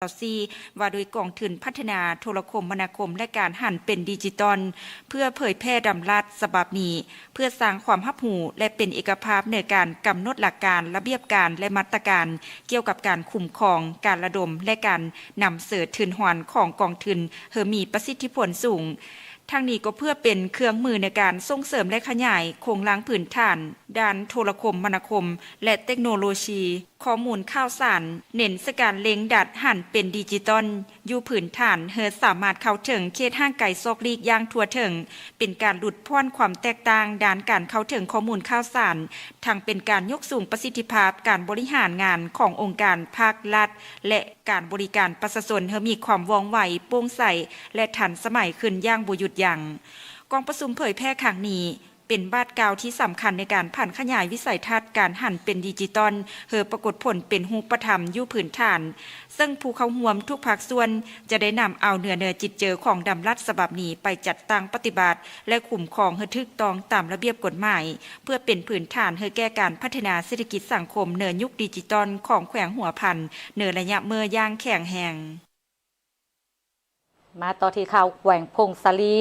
ຊາວສີ່ ວ່າໂດຍກອງທຶນພັດທະນາໂທລະຄົມມະນາຄົມ ແລະ ການຫັນເປັນດິຈິຕອນ ເພື່ອເຜີຍແຜ່ດຳລັດສະບັບນີ້ ເພື່ອສ້າງຄວາມຮັບຮູ້ ແລະ ເປັນເອກະພາບໃນການກຳນົດຫຼັກການ, ລະບຽບການ ແລະ ມາດຕະການກ່ຽວກັບການຄຸ້ມຄອງ, ການລະດົມ ແລະ ການນຳເສີທຶນຮອນຂອງກອງທຶນ ໃຫ້ມີປະສິດທິຜົນສູງ. ທັງນີ້ກໍເພື່ອເປັນເຄື່ອງມືໃນການສົ່ງເສີມ ແລະ ຂະຫຍາຍໂຄງລ່າງພື້ນຖານດ້ານໂທລະຄົມມະນາຄົມ ແລະ ເຕັກໂນໂລຊີ ຂໍ້ມູນຂ່າວສານ, ເນັ້ນໃສ່ການເລັ່ງດັດຫັນເປັນດິຈິຕອນຢູ່ພື້ນຖານ ໃຫ້ສາມາດເຂົ້າເຖິງເຂດຫ່າງໄກສອກຫຼີກຢ່າງທົ່ວເຖິງ, ເປັນການຫຼຸດຜ່ອນຄວາມແຕກຕ່າງດ້ານການເຂົ້າເຖິງຂໍ້ມູນຂ່າວສານ, ທັງເປັນການຍົກສູງປະສິດທິພາບການບໍລິຫານງານຂອງອົງການພາກລັດ ແລະ ການບໍລິການປະຊາຊົນໃຫ້ມີຄວາມວ່ອງໄວ, ໂປ່ງໃສ ແລະ ທັນສະໄໝຂຶ້ນຢ່າງບໍ່ຢຸດຢັ້ງ. ກອງປະຊຸມເຜີຍແຜ່ຄັ້ງນີ້ ເປັນບາດກ້າວທີ່ສຳຄັນໃນການຜັນຂະຫຍາຍວິໄສທັດການຫັນເປັນດິຈິຕອນ ໃຫ້ປາກົດຜົນເປັນຮູບປະທຳຢູ່ພື້ນຖານ, ເຊິ່ງຜູ້ເຂົ້າຮ່ວມທຸກພາກສ່ວນຈະໄດ້ນຳເອົາເນື້ອໃນຈິດໃຈຂອງດຳລັດສະບັບນີ້ໄປຈັດຕັ້ງປະຕິບັດ ແລະ ຄຸ້ມຄອງໃຫ້ຖືກຕ້ອງຕາມລະບຽບກົດໝາຍ, ເພື່ອເປັນພື້ນຖານໃຫ້ແກ່ການພັດທະນາເສດຖະກິດສັງຄົມໃນຍຸກດິຈິຕອນຂອງແຂວງຫົວພັນໃນໄລຍະເມີ້ຢ່າງແຂງແຮງ. ມາຕໍ່ທີ່ຂ່າວແຂວງຜົ້ງສາລີ,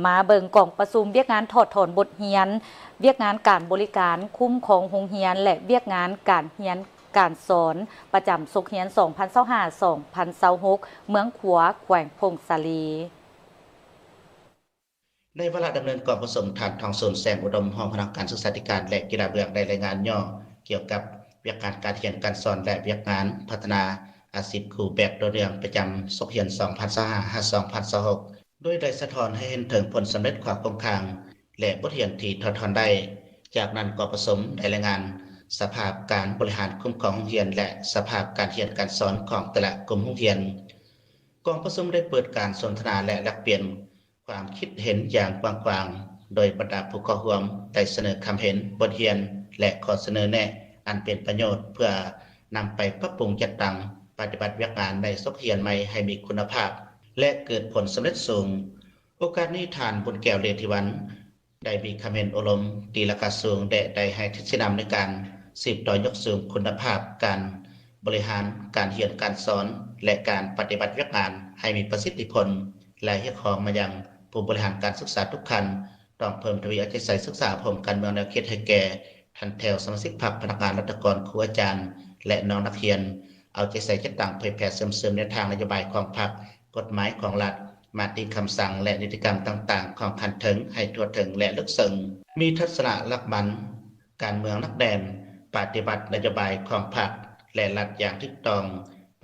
ມາເບິ່ງກອງປະຊຸມວຽກງານຖອດຖອນບົດຮຽນ, ວຽກງານການບໍລິການ, ຄຸ້ມຄອງໂຮງຮຽນ ແລະ ວຽກງານການຮຽນການສອນ ປະຈຳສົກຮຽນສອງພັນຊາວຫ້າ ສອງພັນຊາວຫົກ ເມືອງຂວາ ແຂວງຜົ້ງສາລີ. ໃນວາລະດຳເນີນກອງປະຊຸມ, ທ່ານ ທອງສູນ ແສງອຸດົມ ຮອງພະນັກງານສຶກສາທິການ ແລະ ກິລາເບື້ອງ ໄດ້ລາຍງານຫຍໍ້ກ່ຽວກັບວຽກງານການຮຽນການສອນ ແລະ ວຽກງານພັດທະນາອາຊີບຄູແບບຕໍ່ເນື່ອງປະຈຳສົກຮຽນສອງພັນຊາວຫ້າ ຫາ ສອງພັນຊາວຫົກ ໂດຍໄດ້ສະທ້ອນໃຫ້ເຫັນເຖິງຜົນສຳເລັດ, ຂໍ້ຄົງຄ້າງ ແລະ ບົດຮຽນທີ່ຖອດຖອນໄດ້. ຈາກນັ້ນ ກອງປະຊຸມໄດ້ລາຍງານສະພາບການບໍລິຫານຄຸ້ມຄອງໂຮງຮຽນ ແລະ ສະພາບການຮຽນການສອນຂອງແຕ່ລະກຸ່ມໂຮງຮຽນ. ກອງປະຊຸມໄດ້ເປີດການສົນທະນາ ແລະ ແລກປ່ຽນ ຄວາມຄິດເຫັນຢ່າງກວ້າງຂວາງ, ໂດຍບັນດາຜູ້ເຂົ້າຮ່ວມໄດ້ສະເໜີຄຳເຫັນ, ບົດຮຽນ ແລະ ຂໍ້ສະເໜີແນະອັນເປັນປະໂຫຍດ ເພື່ອນຳໄປປັບປຸງຈັດຕັ້ງປະຕິບັດວຽກງານໃນສົກຮຽນໃໝ່ໃຫ້ມີຄຸນນະພາບ ແລະ ເກີດຜົນສຳເລັດສູງ. ໂອກາດນີ້ ທ່ານ ບຸນແກ້ວ ເລດທິວັນ ໄດ້ມີຄຳເຫັນໂອ້ລົມຕີລາຄາສູງ ແລະ ໄດ້ໃຫ້ທິດຊີ້ນຳໃນການສືບຕໍ່ຍົກສູງຄຸນນະພາບການບໍລິຫານການຮຽນການສອນ ແລະ ການປະຕິບັດວຽກງານໃຫ້ມີປະສິດທິຜົນ ແລະ ຮຽກຮ້ອງມາຍັງຜູ້ບໍລິຫານການສຶກສາທຸກຂັ້ນ ຕ້ອງເພີ່ມທະວີເອົາໃຈໃສ່ສຶກສາອົບຮົມການເມືອງແນວຄິດໃຫ້ແກ່ທ່ານແຖວສະມາຊິກພັກ, ພະນັກງານ, ລັດຖະກອນ, ຄູອາຈານ ແລະ ນ້ອງນັກຮຽນ, ເອົາໃຈໃສ່ຈັດຕັ້ງເຜີຍແຜ່ເຊື່ອມຊຶມແນວທາງນະໂຍບາຍຂອງພັກ, ກົດໝາຍຂອງລັດ, ມະຕິຄຳສັ່ງ ແລະ ນິຕິກຳຕ່າງໆຂອງຂັ້ນເທິງໃຫ້ທົ່ວເຖິງ ແລະ ເລິກເຊິ່ງ, ມີທັດສະນະຫຼັກໝັ້ນ ການເມືອງໜັກແໜ້ນ, ປະຕິບັດນະໂຍບາຍຂອງພັກ ແລະ ລັດຢ່າງຖືກຕ້ອງ,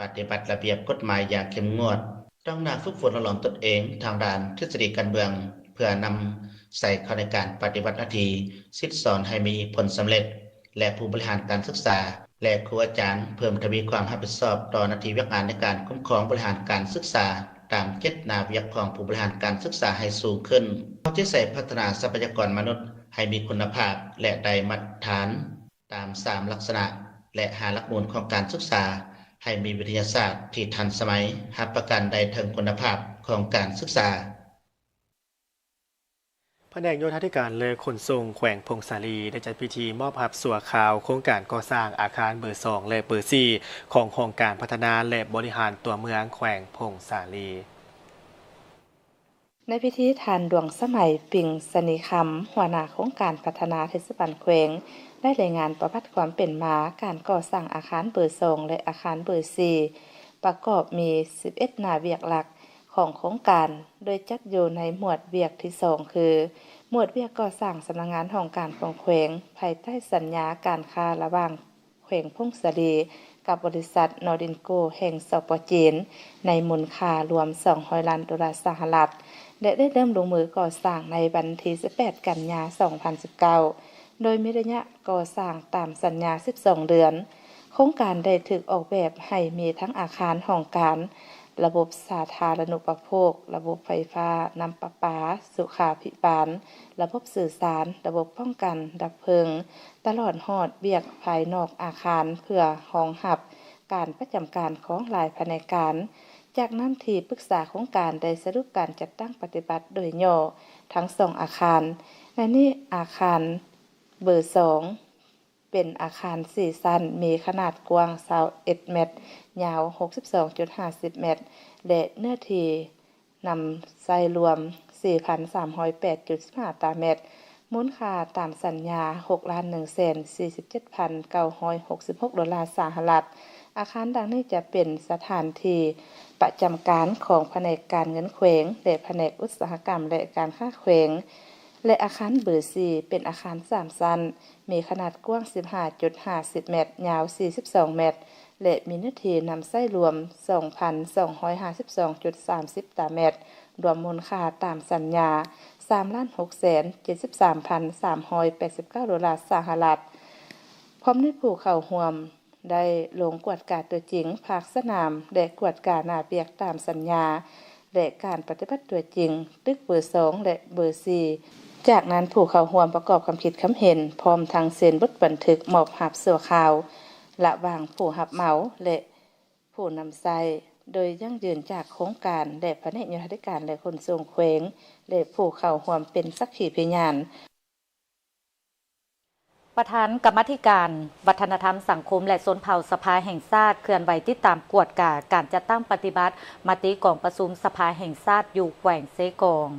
ປະຕິບັດລະບຽບກົດໝາຍຢ່າງເຂັ້ມງວດ, ຕັ້ງໜ້າຝຶກຝົນຫຼໍ່ຫຼອມຕົນເອງທາງດ້ານທິດສະດີການເມືອງ ເພື່ອນຳໃສ່ເຂົ້າໃນການປະຕິບັດໜ້າທີ່ສິດສອນໃຫ້ມີຜົນສຳເລັດ ແລະ ຜູ້ບໍລິຫານການສຶກສາ ແລະ ຄູອາຈານເພີ່ມທະວີຄວາມຮັບຜິດຊອບຕໍ່ໜ້າທີ່ວຽກງານໃນການຄຸ້ມຄອງບໍລິຫານການສຶກສາ ຕາມເຈດນາວຽກຂອງຜູ້ບໍລິຫານການສຶກສາໃຫ້ສູງຂຶ້ນ, ເອົາໃຈໃສ່ພັດທະນາຊັບພະຍາກອນມະນຸດໃຫ້ມີຄຸນນະພາບ ແລະ ໄດ້ມາດຕະຖານຕາມສາມລັກສະນະ ແລະ ຫ້າຫຼັກມູນຂອງການສຶກສາ ໃຫ້ມີວິທະຍາສາດທີ່ທັນສະໄໝ, ຮັບປະກັນໄດ້ເຖິງຄຸນນະພາບຂອງການສຶກສາ. ພະແນກໂຍທາທິການ ແລະ ຂົນສົ່ງແຂວງຜົ້ງສາລີ ໄດ້ຈັດພິທີມອບຮັບຊົ່ວຄາວໂຄງການກໍ່ສ້າງອາຄານເບີສອງ ແລະ ເບີສີ່ ຂອງຫ້ອງການພັດທະນາ ແລະ ບໍລິຫານຕົວເມືອງແຂວງຜົ້ງສາລີ. ໃນພິທີ ທ່ານ ດວງສະໄໝ ປິງສະນີຄຳ ຫົວໜ້າໂຄງການພັດທະນາເທດສະບານແຂວງ ໄດ້ລາຍງານປະຫວັດຄວາມເປັນມາການກໍ່ສ້າງອາຄານເບີສອງ ແລະ ອາຄານເບີສີ່ ປະກອບມີສິບເອັດໜ້າວຽກຫຼັກ ຂອງໂຄງການ ໂດຍຈັດຢູ່ໃນໝວດວຽກທີສອງ ຄື ໝວດວຽກກໍ່ສ້າງສຳນັກງານຫ້ອງການຂອງແຂວງ ພາຍໃຕ້ສັນຍາການຄ້າລະຫວ່າງແຂວງຜົ້ງສາລີ ກັບບໍລິສັດ Nordinco ແຫ່ງ ສປ ຈີນ ໃນມູນຄ່າລວມສອງຮ້ອຍລ້ານໂດລາສະຫະລັດ ແລະ ໄດ້ເລີ່ມລົງມືກໍ່ສ້າງໃນວັນທີສິບແປດ ກັນຍາ ສອງພັນສິບເກົ້າ ໂດຍມີໄລຍະກໍ່ສ້າງຕາມສັນຍາສິບສອງເດືອນ. ໂຄງການໄດ້ຖືກອອກແບບໃຫ້ມີທັງອາຄານຫ້ອງການ, ລະບົບສາທາລະນຸປະໂພກ, ລະບົບໄຟຟ້າ, ນ້ຳປະປາ, ສຸຂາພິບານ, ລະບົບສື່ສານ, ລະບົບປ້ອງກັນ, ດັບເພີງ, ຕະຫຼອດຮອດວຽກພາຍນອກອາຄານ ເພື່ອຮອງຮັບການປະຈຳການຂອງຫຼາຍພະແນກການ. ຈາກນັ້ນ ທີ່ປຶກສາໂຄງການໄດ້ສະຫຼຸບການຈັດຕັ້ງປະຕິບັດໂດຍຫຍໍ້ທັງສອງອາຄານ. ໃນນີ້ ອາຄານເບີສອງ ປັນອາຄານສີ່ຊັ້ນ, ມີຂະໜາດກວ້າງຊາວເອັດແມັດ, ຍາວຫົກສິບສອງຈຸດຫ້າສິບແມັດ ແລະ ເນື້ອທີ່ນຳໃຊ້ລວມສີ່ພັນສາມຮ້ອຍແປດຈຸດສິບຫ້າຕາແມັດ, ມູນຄ່າຕາມສັນຍາຫົກລ້ານໜຶ່ງແສນສີ່ສິບເຈັດພັນເກົ້າຮ້ອຍຫົກສິບຫົກໂດລາສະຫະລັດ. ອາຄານດັ່ງນີ້ຈະເປັນສະຖານທີ່ປະຈຳການຂອງພະແນກການເງິນແຂວງ ແລະ ພະແນກອຸດສາຫະກຳ ແລະ ການຄ້າແຂວງ ແລະ ອາຄານເບີສີ່ ເປັນອາຄານສາມຊັ້ນ, ມີຂະໜາດກວ້າງສິບຫ້າຈຸດຫ້າສິບແມັດ, ຍາວສີ່ສິບສອງແມັດ ແລະ ມີເນື້ອທີ່ນຳໃຊ້ລວມສອງພັນສອງຮ້ອຍຫ້າສິບສອງຈຸດສາມສິບຕາແມັດ, ລວມມູນຄ່າຕາມສັນຍາສາມລ້ານຫົກແສນເຈັດສິບສາມພັນສາມຮ້ອຍແປດສິບເກົ້າໂດລາສະຫະລັດ. ພ້ອມດ້ວຍຜູ້ເຂົ້າຮ່ວມ ໄດ້ລົງກວດກາຕົວຈິງພາກສະໜາມ ແລະ ກວດກາໜ້າວຽກຕາມສັນຍາ ແລະ ການປະຕິບັດຕົວຈິງ ຕຶກເບີສອງ ແລະ ເບີສີ່. ຈາກນັ້ນ ຜູ້ເຂົ້າຮ່ວມປະກອບຄຳຄິດຄຳເຫັນ ພ້ອມທັງເຊັນບົດບັນທຶກມອບຮັບຊົ່ວຄາວ ລະຫວ່າງຜູ້ຮັບເໝົາ ແລະ ຜູ້ນຳໃຊ້ ໂດຍຢັ້ງຢືນຈາກໂຄງການ ແລະ ພະແນກໂຍທາທິການ ແລະ ຂົນສົ່ງແຂວງ ແລະ ຜູ້ເຂົ້າຮ່ວມເປັນສັກຂີພະຍານ. ປະທານກຳມາທິການວັດທະນະທຳສັງຄົມ ແລະ ຊົນເຜົ່າສະພາແຫ່ງຊາດ ເຄື່ອນໄຫວຕິດຕາມກວດກາການຈັດຕັ້ງປະຕິບັດມະຕິກອງປະຊຸມສະພາແຫ່ງຊາດຢູ່ແຂວງເຊກອງ.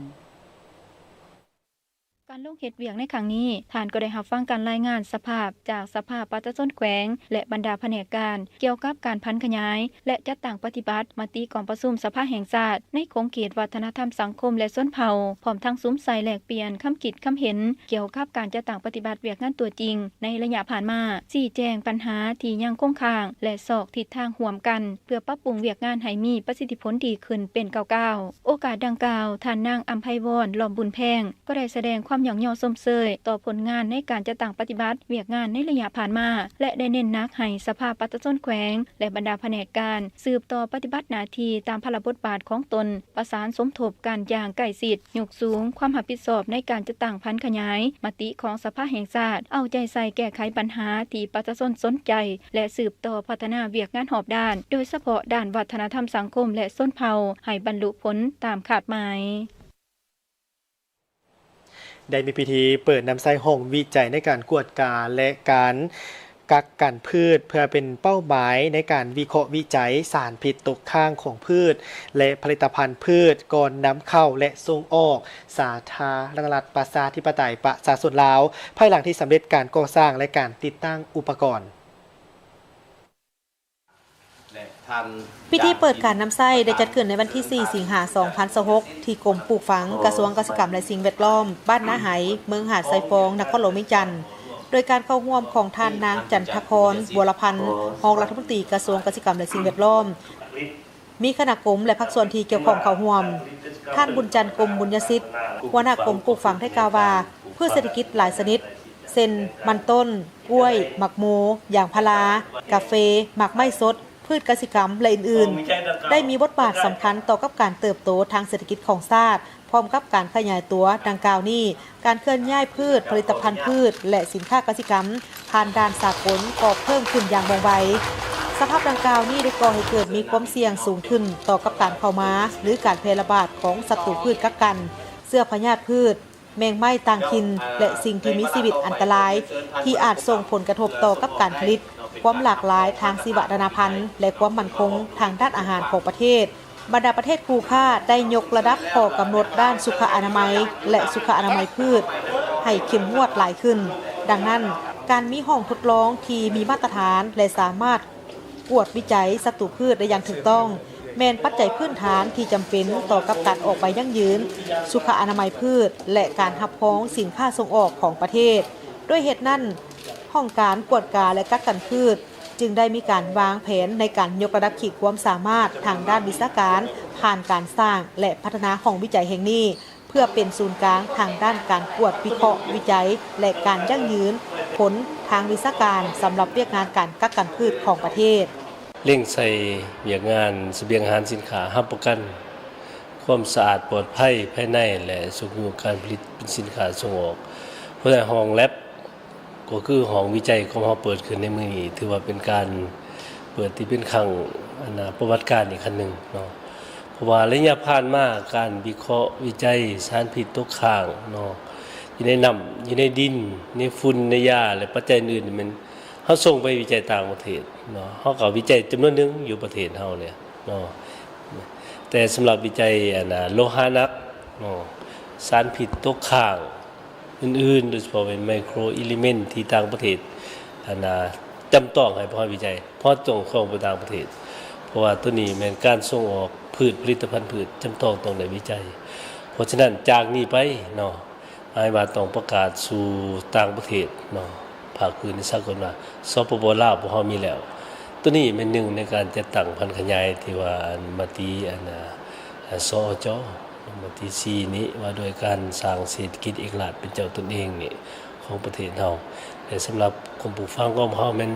ການລົງເຮັດວຽກໃນຄັ້ງນີ້, ທ່ານກໍໄດ້ຮັບຟັງການລາຍງານສະພາບຈາກສະພາປະຊາຊົນແຂວງ ແລະ ບັນດາພະແນກການ ກ່ຽວກັບການຜັນຂະຫຍາຍ ແລະ ຈັດຕັ້ງປະຕິບັດມະຕິກອງປະຊຸມສະພາແຫ່ງຊາດ ໃນຂົງເຂດວັດທະນະທຳສັງຄົມ ແລະ ຊົນເຜົ່າ, ພ້ອມທັງສຸມໃສ່ແລກປ່ຽນຄຳຄິດຄຳເຫັນ ກ່ຽວກັບການຈັດຕັ້ງປະຕິບັດວຽກງານຕົວຈິງໃນໄລຍະຜ່ານມາ, ຊີ້ແຈງບັນຫາທີ່ຍັງຄົງຄ້າງ ແລະ ຊອກທິດທາງຮ່ວມກັນ ເພື່ອປັບປຸງວຽກງານໃຫ້ມີປະສິດທິຜົນດີຂຶ້ນເປັນກ້າວໆ. ໂອກາດດັ່ງກ່າວ, ທ່ານນາງອຳໄພວອນ ລ້ອມບຸນແພງ ກໍໄດ້ສະແດງຄວາມຍ້ອງຍໍຊົມເຊີຍຕໍ່ຜົນງານໃນການຈັດຕັ້ງປະຕິບັດວຽກງານໃນໄລຍະຜ່ານມາ ແລະ ໄດ້ເນັ້ນໜັກໃຫ້ສະພາປະຊາຊົນແຂວງ ແລະ ບັນດາພະແນກການ ສືບຕໍ່ປະຕິບັດໜ້າທີ່ຕາມພາລະບົດບາດຂອງຕົນ, ປະສານສົມທົບກັນຢ່າງໃກ້ຊິດ, ຍົກສູງຄວາມຮັບຜິດຊອບໃນການຈັດຕັ້ງຜັນຂະຫຍາຍມະຕິຂອງສະພາແຫ່ງຊາດ, ເອົາໃຈໃສ່ແກ້ໄຂບັນຫາທີ່ປະຊາຊົນສົນໃຈ ແລະ ສືບຕໍ່ພັດທະນາວຽກງານຮອບດ້ານ, ໂດຍສະເພາະດ້ານວັດທະນະທຳສັງຄົມ ແລະ ຊົນເຜົ່າ ໃຫ້ບັນລຸຜົນຕາມຄາດໝາຍ. ໄດ້ມີພິທີເປີດນຳໃຊ້ຫ້ອງວິໄຈໃນການກວດກາ ແລະ ການກັກກັນພືດ ເພື່ອເປັນເປົ້າໝາຍໃນການວິເຄາະວິໄຈສານພິດຕົກຄ້າງຂອງພືດ ແລະ ຜະລິດຕະພັນພືດ ກ່ອນນຳເຂົ້າ ແລະ ສົ່ງອອກສາທາລະນະລັດ ປະຊາທິປະໄຕ ປະຊາຊົນລາວ ພາຍຫຼັງທີ່ສຳເລັດການກໍ່ສ້າງ ແລະ ການຕິດຕັ້ງອຸປະກອນ. ພິທີເປີດການນຳໃຊ້ໄດ້ຈັດຂຶ້ນໃນວັນທີສີ່ ສິງຫາ ສອງພັນຊາວຫົກ ທີ່ກົມປູກຝັງ ກະຊວງກະສິກຳ ແລະ ສິ່ງແວດລ້ອມ ບ້ານນາໄຫ ເມືອງຫາດຊາຍຟອງ ນະຄອນຫຼວງວຽງຈັນ ໂດຍການເຂົ້າຮ່ວມຂອງທ່ານນາງ ຈັນທະຄອນ ບົວລະພັນ ຮອງລັດຖະມົນຕີກະຊວງກະສິກຳ ແລະ ສິ່ງແວດລ້ອມ. ມີຄະນະກົມ ແລະ ພາກສ່ວນທີ່ກ່ຽວຂ້ອງເຂົ້າຮ່ວມ. ທ່ານ ບຸນຈັນ ກົມບຸນຍະສິດ ຫົວໜ້າກົມປູກຝັງໄດ້ກ່າວວ່າ ພືດເສດຖະກິດຫຼາຍຊະນິດ ເຊັ່ນ ມັນຕົ້ນ, ກ້ວຍ, ໝາກໂມ, ຢາງພາລາ, ກາເຟ, ໝາກໄມ້ສົດ, ພືດກະສິກຳ ແລະ ອື່ນໆ ໄດ້ມີບົດບາດສຳຄັນຕໍ່ກັບການເຕີບໂຕທາງເສດຖະກິດຂອງຊາດ. ພ້ອມກັບການຂະຫຍາຍຕົວດັ່ງກ່າວນີ້, ການເຄື່ອນຍ້າຍພືດ, ຜະລິດຕະພັນພືດ ແລະ ສິນຄ້າກະສິກຳ ຜ່ານດ່ານສາກົນກໍເພີ່ມຂຶ້ນຢ່າງວ່ອງໄວ. ສະພາບດັ່ງກ່າວນີ້ໄດ້ກໍ່ໃຫ້ເກີດມີຄວາມສ່ຽງສູງຂຶ້ນຕໍ່ກັບການເຂົ້າມາ ຫຼື ການແຜ່ລະບາດຂອງສັດຕູພືດກັກກັນ, ເຊື້ອພະຍາດພືດ, ແມງໄມ້ຕ່າງຖິ່ນ ແລະ ສິ່ງທີ່ມີຊີວິດອັນຕະລາຍ ທີ່ອາດສົ່ງຜົນກະທົບຕໍ່ກັບການຜະລິດ, ຄວາມຫຼາກຫຼາຍທາງຊີວະນານາພັນ ແລະ ຄວາມໝັ້ນຄົງທາງດ້ານອາຫານຂອງປະເທດ. ບັນດາປະເທດຄູ່ຄ້າໄດ້ຍົກລະດັບຂໍ້ກຳນົດດ້ານສຸຂະອະນາໄມ ແລະ ສຸຂະອະນາໄມພືດໃຫ້ເຂັ້ມງວດຫຼາຍຂຶ້ນ. ດັ່ງນັ້ນ, ການມີຫ້ອງທົດລອງທີ່ມີມາດຕະຖານ ແລະ ສາມາດກວດວິໄຈສັດຕູພືດໄດ້ຢ່າງຖືກຕ້ອງ ແມ່ນປັດໄຈພື້ນຖານທີ່ຈຳເປັນຕໍ່ກັບການອອກໃບຢັ້ງຢືນສຸຂະອະນາໄມພືດ ແລະ ການຮັບຮອງສິນຄ້າສົ່ງອອກຂອງປະເທດ. ດ້ວຍເຫດນັ້ນ, ຫ້ອງການກວດກາ ແລະ ກັກກັນພືດ ຈຶ່ງໄດ້ມີການວາງແຜນໃນການຍົກລະດັບຂີດຄວາມສາມາດທາງດ້ານວິຊາການ ຜ່ານການສ້າງ ແລະ ພັດທະນາຫ້ອງວິໄຈແຫ່ງນີ້ ເພື່ອເປັນສູນກາງທາງດ້ານການກວດວິເຄາະວິໄຈ ແລະ ການຢັ້ງຢືນຜົນທາງວິຊາການ ສຳລັບວຽກງານການກັກກັນພືດຂອງປະເທດ. ເລັ່ງໃສ່ວຽກງານສະບຽງອາຫານສິນຄ້າ ຮັບປະກັນຄວາມສະອາດປອດໄພພາຍໃນ ແລະ ຊຸກຍູ້ການຜະລິດເປັນສິນຄ້າສົ່ງອອກ. ເພາະໃນຫ້ອງແລັບ ກໍຄືຫ້ອງວິໄຈຂອງເຮົາເປີດຂຶ້ນໃນມື້ນີ້ ຖືວ່າເປັນການເປີດທີ່ເປັນຄັ້ງ ອັນນາ ປະຫວັດການອີກຄັ້ງໜຶ່ງເນາະ. ເພາະວ່າໄລຍະຜ່ານມາ ການວິເຄາະວິໄຈສານພິດຕົກຄ້າງເນາະ ຢູ່ໃນນ້ຳ ຢູ່ໃນດິນ ໃນຝຸ່ນ ໃນຢາ ແລະ ປັດໄຈອື່ນໆ ນີ້ແມ່ນ ເຮົາສົ່ງໄປວິໄຈຕ່າງປະເທດເນາະ ເຮົາກໍວິໄຈຈຳນວນໜຶ່ງຢູ່ປະເທດເຮົານີ້ເນາະ ແຕ່ສຳລັບວິໄຈອັນນ່າໂລຫະໜັກເນາະ ສານພິດຕົກຄ້າງອື່ນໆ ໂດຍສະເພາະແມ່ນໄມໂຄຣເອລິເມັນທີ່ຕ່າງປະເທດອັນນ່າຈຳຕ້ອງໃຫ້ພວກເຮົາວິໄຈ ເພາະຕ້ອງສົ່ງໄປຕ່າງປະເທດ ເພາະວ່າໂຕນີ້ແມ່ນການສົ່ງອອກພືດ ຜະລິດຕະພັນພືດຈຳຕ້ອງຕ້ອງໄດ້ວິໄຈ ເພາະສະນັ້ນຈາກນີ້ໄປເນາະ ໝາຍວ່າຕ້ອງປະກາດສູ່ຕ່າງປະເທດເນາະ ພາກພື້ນໃນສາກົນວ່າ ສປປ ລາວ ພວກເຮົາມີແລ້ວ. ໂຕນີ້ແມ່ນໜຶ່ງໃນການຈັດຕັ້ງຜັນຂະຫຍາຍທີ່ວ່າອັນມະຕິອັນ ອາ ສອຈ ມະຕິສີ່ນີ້ວ່າດ້ວຍການສ້າງເສດຖະກິດເອກະລາດເປັນເຈົ້າຕົນເອງນີ້ຂອງປະເທດເຮົາ ແລະ ສຳລັບກົມປູກຝັງຂອງເຮົາແມ່ນ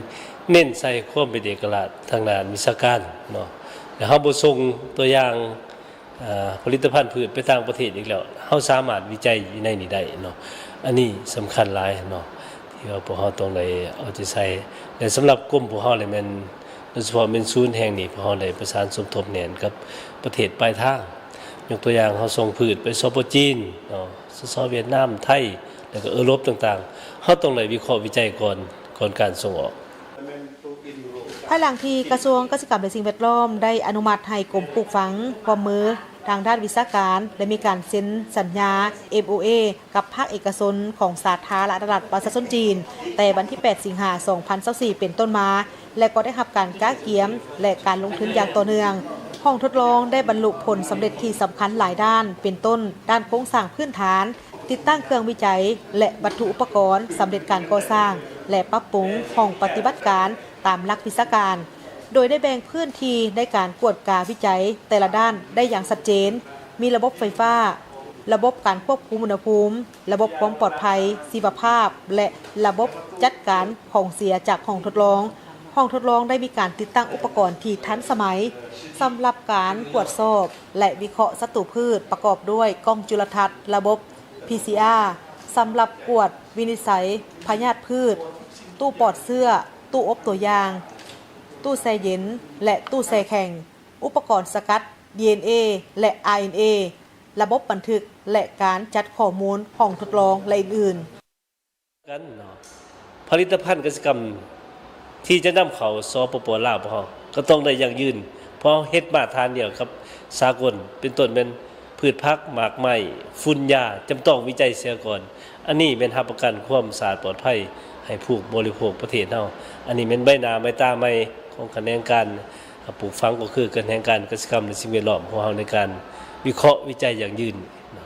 ເນັ້ນໃສ່ຄວາມເປັນເອກະລາດທາງດ້ານວິຊາການເນາະ ແລະ ເຮົາບໍ່ສົ່ງຕົວຢ່າງ ອາ ຜະລິດຕະພັນພືດໄປຕ່າງປະເທດອີກແລ້ວ ເຮົາສາມາດວິໄຈຢູ່ໃນນີ້ໄດ້ເນາະ ອັນນີ້ສຳຄັນຫຼາຍເນາະ ທີ່ວ່າພວກເຮົາຕ້ອງໄດ້ເອົາໃຈໃສ່ ແລະ ສຳລັບກົມພວກເຮົາແລ້ວແມ່ນ ໂດຍສະເພາະແມ່ນສູນແຫ່ງນີ້ ພວກເຮົາໄດ້ປະສານສົມທົບແໜ້ນກັບປະເທດປາຍທາງ ຍົກຕົວຢ່າງເຮົາສົ່ງພືດໄປ ສປ ຈີນເນາະ ສສ ຫວຽດນາມ ໄທ ແລ້ວກໍເອີຣົບຕ່າງໆ ເຮົາຕ້ອງໄດ້ວິເຄາະວິໄຈກ່ອນ ກ່ອນການສົ່ງອອກ. ພາຍຫຼັງທີ່ກະຊວງກະສິກຳ ແລະ ສິ່ງແວດລ້ອມ ໄດ້ອະນຸມັດໃຫ້ກົມປູກຝັງຮ່ວມມືທາງດ້ານວິຊາການ ແລະ ມີການເຊັນສັນຍາ ເອັມໂອເອ ກັບພາກເອກະຊົນຂອງສາທາລະນະລັດປະຊາຊົນຈີນ ແຕ່ວັນທີແປດ ສິງຫາ ສອງພັນຊາວສີ່ ເປັນຕົ້ນມາ ແລະ ກໍໄດ້ຮັບການກະກຽມ ແລະ ການລົງທຶນຢ່າງຕໍ່ເນື່ອງ. ຫ້ອງທົດລອງໄດ້ບັນລຸຜົນສຳເລັດທີ່ສຳຄັນຫຼາຍດ້ານ ເປັນຕົ້ນ ດ້ານໂຄງສ້າງພື້ນຖານ, ຕິດຕັ້ງເຄື່ອງວິໄຈ ແລະ ວັດຖຸອຸປະກອນສຳເລັດການກໍ່ສ້າງ ແລະ ປັບປຸງຫ້ອງປະຕິບັດການຕາມຫຼັກວິຊາການ, ໂດຍໄດ້ແບ່ງພື້ນທີ່ໃນການກວດກາວິໄຈແຕ່ລະດ້ານໄດ້ຢ່າງຊັດເຈນ, ມີລະບົບໄຟຟ້າ, ລະບົບການຄວບຄຸມອຸນຫະພູມ, ລະບົບຄວາມປອດໄພ, ຊີວະພາບ ແລະ ລະບົບຈັດການຂອງເສຍຈາກຫ້ອງທົດລອງ. ຫ້ອງທົດລອງໄດ້ມີການຕິດຕັ້ງອຸປະກອນທີ່ທັນສະໄໝສຳລັບການກວດສອບ ແລະ ວິເຄາະສັດຕູພືດ ປະກອບດ້ວຍກ້ອງຈຸລະທັດ, ລະບົບ ພີຊີອາ ສຳລັບກວດວິນິດໄສພະຍາດພືດ, ຕູ້ປອດເຊື້ອ, ຕູ້ອົບຕົວຢ່າງ, ຕູ້ແຊ່ເຢັນ ແລະ ຕູ້ແຊ່ແຂງ, ອຸປະກອນສະກັດ ດີເອັນເອ ແລະ ອາຣ໌ເອັນເອ, ລະບົບບັນທຶກ ແລະ ການຈັດຂໍ້ມູນຫ້ອງທົດລອງ ແລະ ອື່ນໆ. ກັນເນາະ ຜະລິດຕະພັນກະສິກຳທີ່ຈະນຳເຂົ້າ ສປປ ລາວ ພວກເຮົາກໍຕ້ອງໄດ້ຢັ້ງຢືນ ເພາະເຮົາເຮັດມາດຖານດຽວກັບສາກົນ ເປັນຕົ້ນແມ່ນພືດຜັກ, ໝາກໄມ້, ຝຸ່ນຢາ ຈຳຕ້ອງວິໄຈເສຍກ່ອນ. ອັນນີ້ແມ່ນຮັບປະກັນຄວາມສະອາດປອດໄພໃຫ້ຜູ້ບໍລິໂພກປະເທດເຮົາ. ອັນນີ້ແມ່ນໃບໜ້າໃບຕາໃໝ່ຂອງຂະແໜງການ ອາ ປູກຝັງ ກໍຄືຂະແໜງການກະສິກຳ ແລະ ສິ່ງແວດລ້ອມຂອງເຮົາໃນການວິເຄາະວິໄຈຢັ້ງຢືນເນາະ.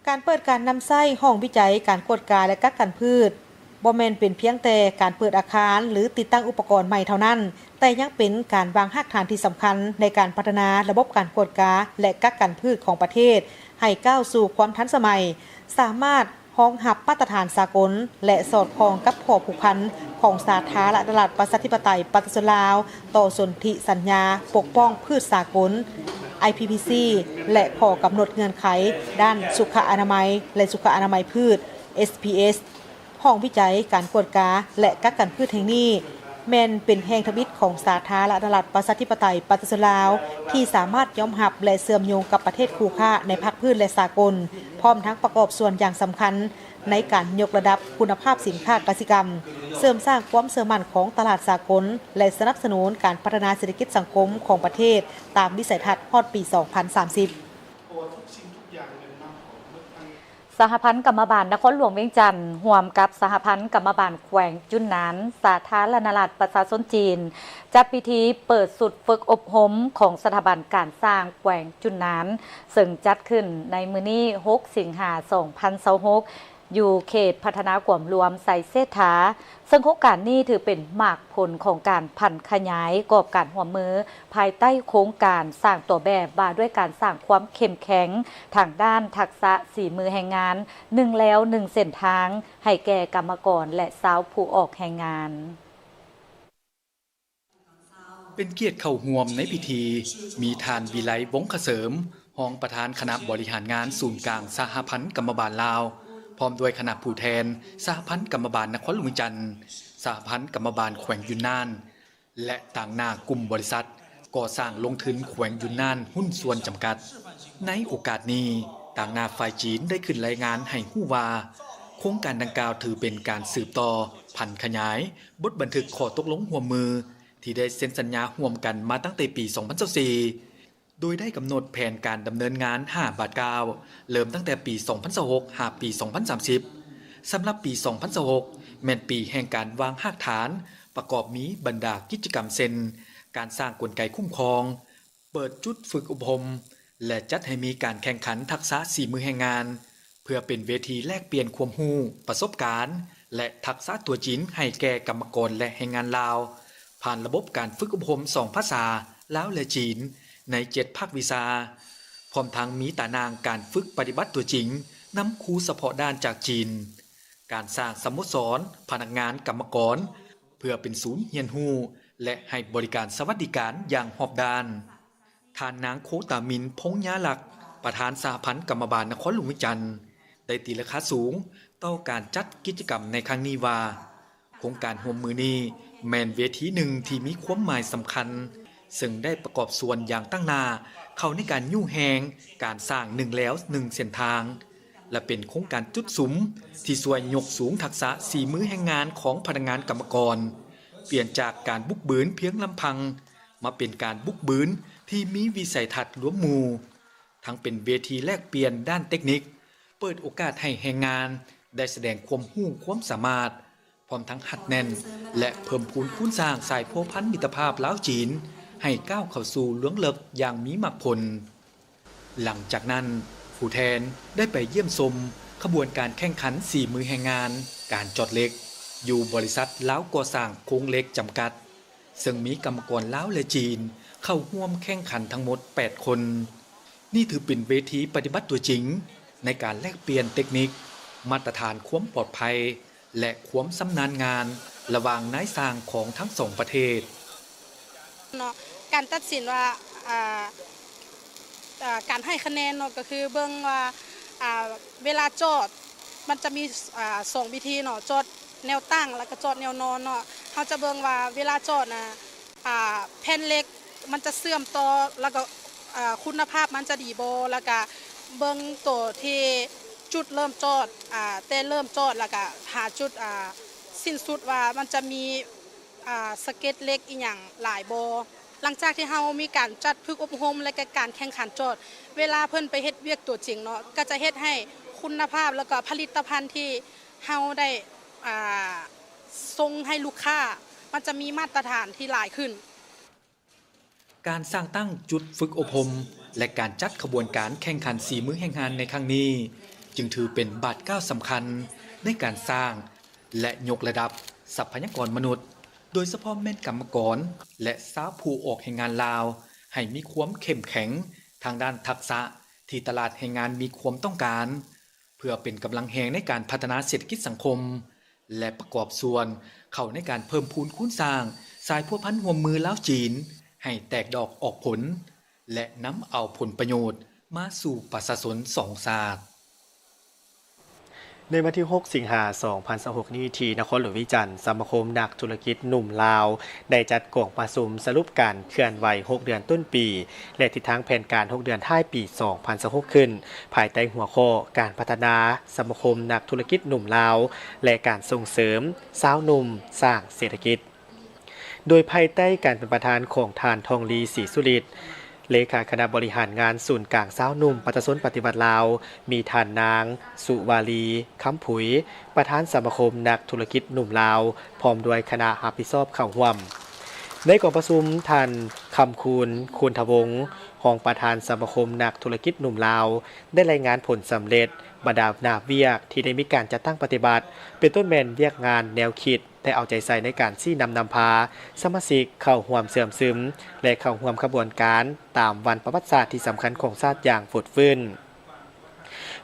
ການເປີດການນຳໃຊ້ຫ້ອງວິໄຈການກວດກາ ແລະ ກັກກັນພືດ ບໍ່ແມ່ນເປັນພຽງແຕ່ການເປີດອາຄານ ຫຼື ຕິດຕັ້ງອຸປະກອນໃໝ່ເທົ່ານັ້ນ, ແຕ່ຍັງເປັນການວາງຮາກຖານທີ່ສຳຄັນໃນການພັດທະນາລະບົບການກວດກາ ແລະ ກັກກັນພືດຂອງປະເທດ ໃຫ້ກ້າວສູ່ຄວາມທັນສະໄໝ, ສາມາດຮອງຮັບມາດຕະຖານສາກົນ ແລະ ສອດຄ່ອງກັບຂໍ້ຜູກພັນຂອງສາທາລະນະລັດປະຊາທິປະໄຕປະຊາຊົນລາວ ຕໍ່ສົນທິສັນຍາປົກປ້ອງພືດສາກົນ ໄອພີພີຊີ ແລະ ຂໍ້ກຳນົດເງື່ອນໄຂດ້ານສຸຂະອະນາໄມ ແລະ ສຸຂະອະນາໄມພືດ ເອສພີເອສ. ຫ້ອງວິໄຈການກວດກາ ແລະ ກັກກັນພືດແຫ່ງນີ້ ແມ່ນເປັນແຫ່ງທຳອິດຂອງສາທາລະນະລັດປະຊາທິປະໄຕປະຊາຊົນລາວ ທີ່ສາມາດຍອມຮັບ ແລະ ເຊື່ອມໂຍງກັບປະເທດຄູ່ຄ້າໃນພາກພື້ນ ແລະ ສາກົນ, ພ້ອມທັງປະກອບສ່ວນຢ່າງສຳຄັນໃນການຍົກລະດັບຄຸນນະພາບສິນຄ້າກະສິກຳ, ເສີມສ້າງຄວາມເຊື່ອໝັ້ນຂອງຕະຫຼາດສາກົນ ແລະ ສະໜັບສະໜູນການພັດທະນາເສດຖະກິດສັງຄົມຂອງປະເທດ ຕາມວິໄສທັດຮອດປີສອງພັນສາມສິບ. ສະຫະພັນກຳມະບານນະຄອນຫຼວງວຽງຈັນ ຮ່ວມກັບສະຫະພັນກຳມະບານແຂວງຈຸນນານ ສາທາລະນະລັດປະຊາຊົນຈີນ ຈັດພິທີເປີດຊຸດຝຶກອົບຮົມຂອງສະຖາບັນການຊ່າງແຂວງຈຸນນານ ເຊິ່ງຈັດຂຶ້ນໃນມື້ນີ້ ຫົກ ສິງຫາ ສອງພັນຊາວຫົກ ຢູ່ເຂດພັດທະນາກວມລວມໄຊເສດຖາ. ເຊິ່ງໂຄງການນີ້ຖືເປັນໝາກຜົນຂອງການຜັນຂະຫຍາຍກອບການຮ່ວມມື ພາຍໃຕ້ໂຄງການສ້າງຕົວແບບວ່າດ້ວຍການສ້າງຄວາມເຂັ້ມແຂງທາງດ້ານທັກສະສີມືແຮງງານ ໜຶ່ງແລວໜຶ່ງເສັ້ນທາງ ໃຫ້ແກ່ກຳມະກອນ ແລະ ຊາວຜູ້ອອກແຮງງານ. ເປັນກຽດເຂົ້າຮ່ວມໃນພິທີ ມີທ່ານ ວິໄລ ວົງຄະເສີມ ຮອງປະທານຄະນະບໍລິຫານງານສູນກາງສະຫະພັນກຳມະບານລາວ, ພ້ອມດ້ວຍຄະນະຜູ້ແທນສະຫະພັນກຳມະບານນະຄອນຫຼວງວຽງຈັນ, ສະຫະພັນກຳມະບານແຂວງຢຸນນານ ແລະ ຕາງໜ້າກຸ່ມບໍລິສັດກໍ່ສ້າງລົງທຶນແຂວງຢຸນນານຫຸ້ນສ່ວນຈຳກັດ. ໃນໂອກາດນີ້, ຕາງໜ້າຝ່າຍຈີນໄດ້ຂຶ້ນລາຍງານໃຫ້ຮູ້ວ່າ, ໂຄງການດັ່ງກ່າວຖືເປັນການສືບຕໍ່ຜັນຂະຫຍາຍບົດບັນທຶກຂໍ້ຕົກລົງຮ່ວມມື ທີ່ໄດ້ເຊັນສັນຍາຮ່ວມກັນມາຕັ້ງແຕ່ປີສອງພັນຊາວສີ່ ໂດຍໄດ້ກຳນົດແຜນການດຳເນີນງານຫ້າບາດກ້າວ, ເລີ່ມຕັ້ງແຕ່ປີສອງພັນຊາວຫົກ ຫາປີສອງພັນສາມສິບ. ສຳລັບປີສອງພັນຊາວຫົກ ແມ່ນປີແຫ່ງການວາງຮາກຖານ, ປະກອບມີບັນດາກິດຈະກຳເຊັ່ນ ການສ້າງກົນໄກຄຸ້ມຄອງ, ເປີດຈຸດຝຶກອົບຮົມ ແລະ ຈັດໃຫ້ມີການແຂ່ງຂັນທັກສະສີມືແຮງງານ ເພື່ອເປັນເວທີແລກປ່ຽນຄວາມຮູ້, ປະສົບການ ແລະ ທັກສະຕົວຈິງໃຫ້ແກ່ກຳມະກອນ ແລະ ແຮງງານລາວ ຜ່ານລະບົບການຝຶກອົບຮົມສອງພາສາ ລາວ ແລະ ຈີນ ໃນເຈັດພາກວິຊາ, ພ້ອມທັງມີຕາໜ່າງການຝຶກປະຕິບັດຕົວຈິງນຳຄູສະເພາະດ້ານຈາກຈີນ, ການສ້າງສະໂມສອນພະນັກງານກຳມະກອນ ເພື່ອເປັນສູນຮຽນຮູ້ ແລະ ໃຫ້ບໍລິການສະຫວັດດີການຢ່າງຮອບດ້ານ. ທ່ານນາງ ໂຄຕາມິນ ພົງຍາລັກ ປະທານສະຫະພັນກຳມະບານນະຄອນຫຼວງວຽງຈັນ ໄດ້ຕີລາຄາສູງຕໍ່ການຈັດກິດຈະກຳໃນຄັ້ງນີ້ວ່າ, ໂຄງການຮ່ວມມືນີ້ແມ່ນເວທີໜຶ່ງທີ່ມີຄວາມໝາຍສຳຄັນ, ເຊິ່ງໄດ້ປະກອບສ່ວນຢ່າງຕັ້ງໜ້າເຂົ້າໃນການຍູ້ແຮງການສ້າງໜຶ່ງແລວໜຶ່ງເສັ້ນທາງ ແລະ ເປັນໂຄງການຈຸດສຸມທີ່ຊ່ວຍຍົກສູງທັກສະສີມືແຮງງານຂອງພະນັກງານກຳມະກອນ, ປ່ຽນຈາກການບຸກບືນພຽງລຳພັງ ມາເປັນການບຸກບືນທີ່ມີວິໄສທັດລວມໝູ່, ທັງເປັນເວທີແລກປ່ຽນດ້ານເຕັກນິກ, ເປີດໂອກາດໃຫ້ແຮງງານໄດ້ສະແດງຄວາມຮູ້ຄວາມສາມາດ, ພ້ອມທັງຮັດແໜ້ນ ແລະ ເພີ່ມພູນຄູນສ້າງສາຍພົວພັນມິດຕະພາບລາວ-ຈີນ ໃຫ້ກ້າວເຂົ້າສູ່ລວງເລິກຢ່າງມີໝາກຜົນ. ຫຼັງຈາກນັ້ນ, ຜູ້ແທນໄດ້ໄປຢ້ຽມຊົມຂະບວນການແຂ່ງຂັນສີມືແຮງງານການຈອດເຫຼັກ ຢູ່ບໍລິສັດລາວກໍ່ສ້າງໂຄງເຫຼັກຈຳກັດ, ເຊິ່ງມີກຳມະກອນລາວ ແລະ ຈີນເຂົ້າຮ່ວມແຂ່ງຂັນທັງໝົດແປດຄົນ. ນີ້ຖືເປັນເວທີປະຕິບັດຕົວຈິງໃນການແລກປ່ຽນເຕັກນິກ, ມາດຕະຖານຄວາມປອດໄພ ແລະ ຄວາມຊຳນານງານລະຫວ່າງນາຍຊ່າງຂອງທັງສອງປະເທດ. ເນາະ ການຕັດສິນວ່າ ອ່າ ອ່າ ການໃຫ້ຄະແນນເນາະ ກໍຄືເບິ່ງວ່າ ອ່າ ເວລາຈອດ ມັນຈະມີ ອ່າ ສອງວິທີເນາະ ຈອດແນວຕັ້ງ ແລ້ວກໍຈອດແນວນອນເນາະ. ເຮົາຈະເບິ່ງວ່າເວລາຈອດນະ ອ່າ ແຜ່ນເຫຼັກມັນຈະເຊື່ອມຕໍ່ ແລ້ວກໍ ອ່າ ຄຸນນະພາບມັນຈະດີບໍ່ ແລ້ວກະເບິ່ງໂຕທີ່ຈຸດເລີ່ມຈອດ ອ່າ ແຕ່ເລີ່ມຈອດ ແລ້ວກະຫາຈຸດ ອ່າ ສິ້ນສຸດວ່າມັນຈະມີ ອ່າ ສະເກັດເຫຼັກອີ່ຫຍັງຫຼາຍບໍ່. ຫຼັງຈາກທີ່ເຮົາມີການຈັດຝຶກອົບຮົມ ແລະ ກະການແຂ່ງຂັນຈອດ ເວລາເພິ່ນໄປເຮັດວຽກຕົວຈິງເນາະ ກະຈະເຮັດໃຫ້ຄຸນນະພາບ ແລ້ວກະຜະລິດຕະພັນທີ່ເຮົາໄດ້ ອ່າ ສົ່ງໃຫ້ລູກຄ້າ ມັນຈະມີມາດຕະຖານທີ່ຫຼາຍຂຶ້ນ. ການສ້າງຕັ້ງຈຸດຝຶກອົບຮົມ ແລະ ການຈັດຂະບວນການແຂ່ງຂັນສີມືແຮງງານໃນຄັ້ງນີ້ ຈຶ່ງຖືເປັນບາດກ້າວສຳຄັນໃນການສ້າງ ແລະ ຍົກລະດັບຊັບພະຍາກອນມະນຸດ, ໂດຍສະເພາະແມ່ນກຳມະກອນ ແລະ ຊາວຜູ້ອອກແຮງງານລາວ ໃຫ້ມີຄວາມເຂັ້ມແຂງທາງດ້ານທັກສະທີ່ຕະຫຼາດແຮງງານມີຄວາມຕ້ອງການ, ເພື່ອເປັນກຳລັງແຮງໃນການພັດທະນາເສດຖະກິດສັງຄົມ ແລະ ປະກອບສ່ວນເຂົ້າໃນການເພີ່ມພູນຄູນສ້າງສາຍພົວພັນຮ່ວມມືລາວ-ຈີນ ໃຫ້ແຕກດອກອອກຜົນ ແລະ ນຳເອົາຜົນປະໂຫຍດມາສູ່ປະຊາຊົນສອງຊາດ. ໃນວັນທີຫົກ ສິງຫາ ສອງພັນຊາວຫົກນີ້ ທີ່ນະຄອນຫຼວງວຽງຈັນ, ສະມາຄົມນັກທຸລະກິດໜຸ່ມລາວ ໄດ້ຈັດກອງປະຊຸມສະຫຼຸບການເຄື່ອນໄຫວຫົກເດືອນຕົ້ນປີ ແລະ ທິດທາງແຜນການຫົກເດືອນທ້າຍປີສອງພັນຊາວຫົກ ຂຶ້ນ ພາຍໃຕ້ຫົວຂໍ້ ການພັດທະນາສະມາຄົມນັກທຸລະກິດໜຸ່ມລາວ ແລະ ການສົ່ງເສີມຊາວໜຸ່ມສ້າງເສດຖະກິດ. ໂດຍພາຍໃຕ້ການເປັນປະທານຂອງທ່ານ ທອງລີ ສີສຸລິດ ເລຂາຄະນະບໍລິຫານງານສູນກາງຊາວໜຸ່ມປະຊາຊົນປະຕິວັດລາວ, ມີທ່ານນາງ ສຸວາລີ ຄຳຜຸຍ ປະທານສະມາຄົມນັກທຸລະກິດໜຸ່ມລາວ ພ້ອມດ້ວຍຄະນະຮັບຜິດຊອບເຂົ້າຮ່ວມ. ໃນກອງປະຊຸມ, ທ່ານ ຄຳຄູນ ຄູນທະວົງ ຮອງປະທານສະມາຄົມນັກທຸລະກິດໜຸ່ມລາວ ໄດ້ລາຍງານຜົນສຳເລັດບັນດາໜ້າວຽກທີ່ໄດ້ມີການຈັດຕັ້ງປະຕິບັດ, ເປັນຕົ້ນແມ່ນວຽກງານແນວຄິດ ແລະ ເອົາໃຈໃສ່ໃນການຊີ້ນຳນຳພາສະມາຊິກເຂົ້າຮ່ວມເຊື່ອມຊຶມ ແລະ ເຂົ້າຮ່ວມຂະບວນການຕາມວັນປະຫວັດສາດທີ່ສຳຄັນຂອງຊາດຢ່າງຟົດຟື້ນ.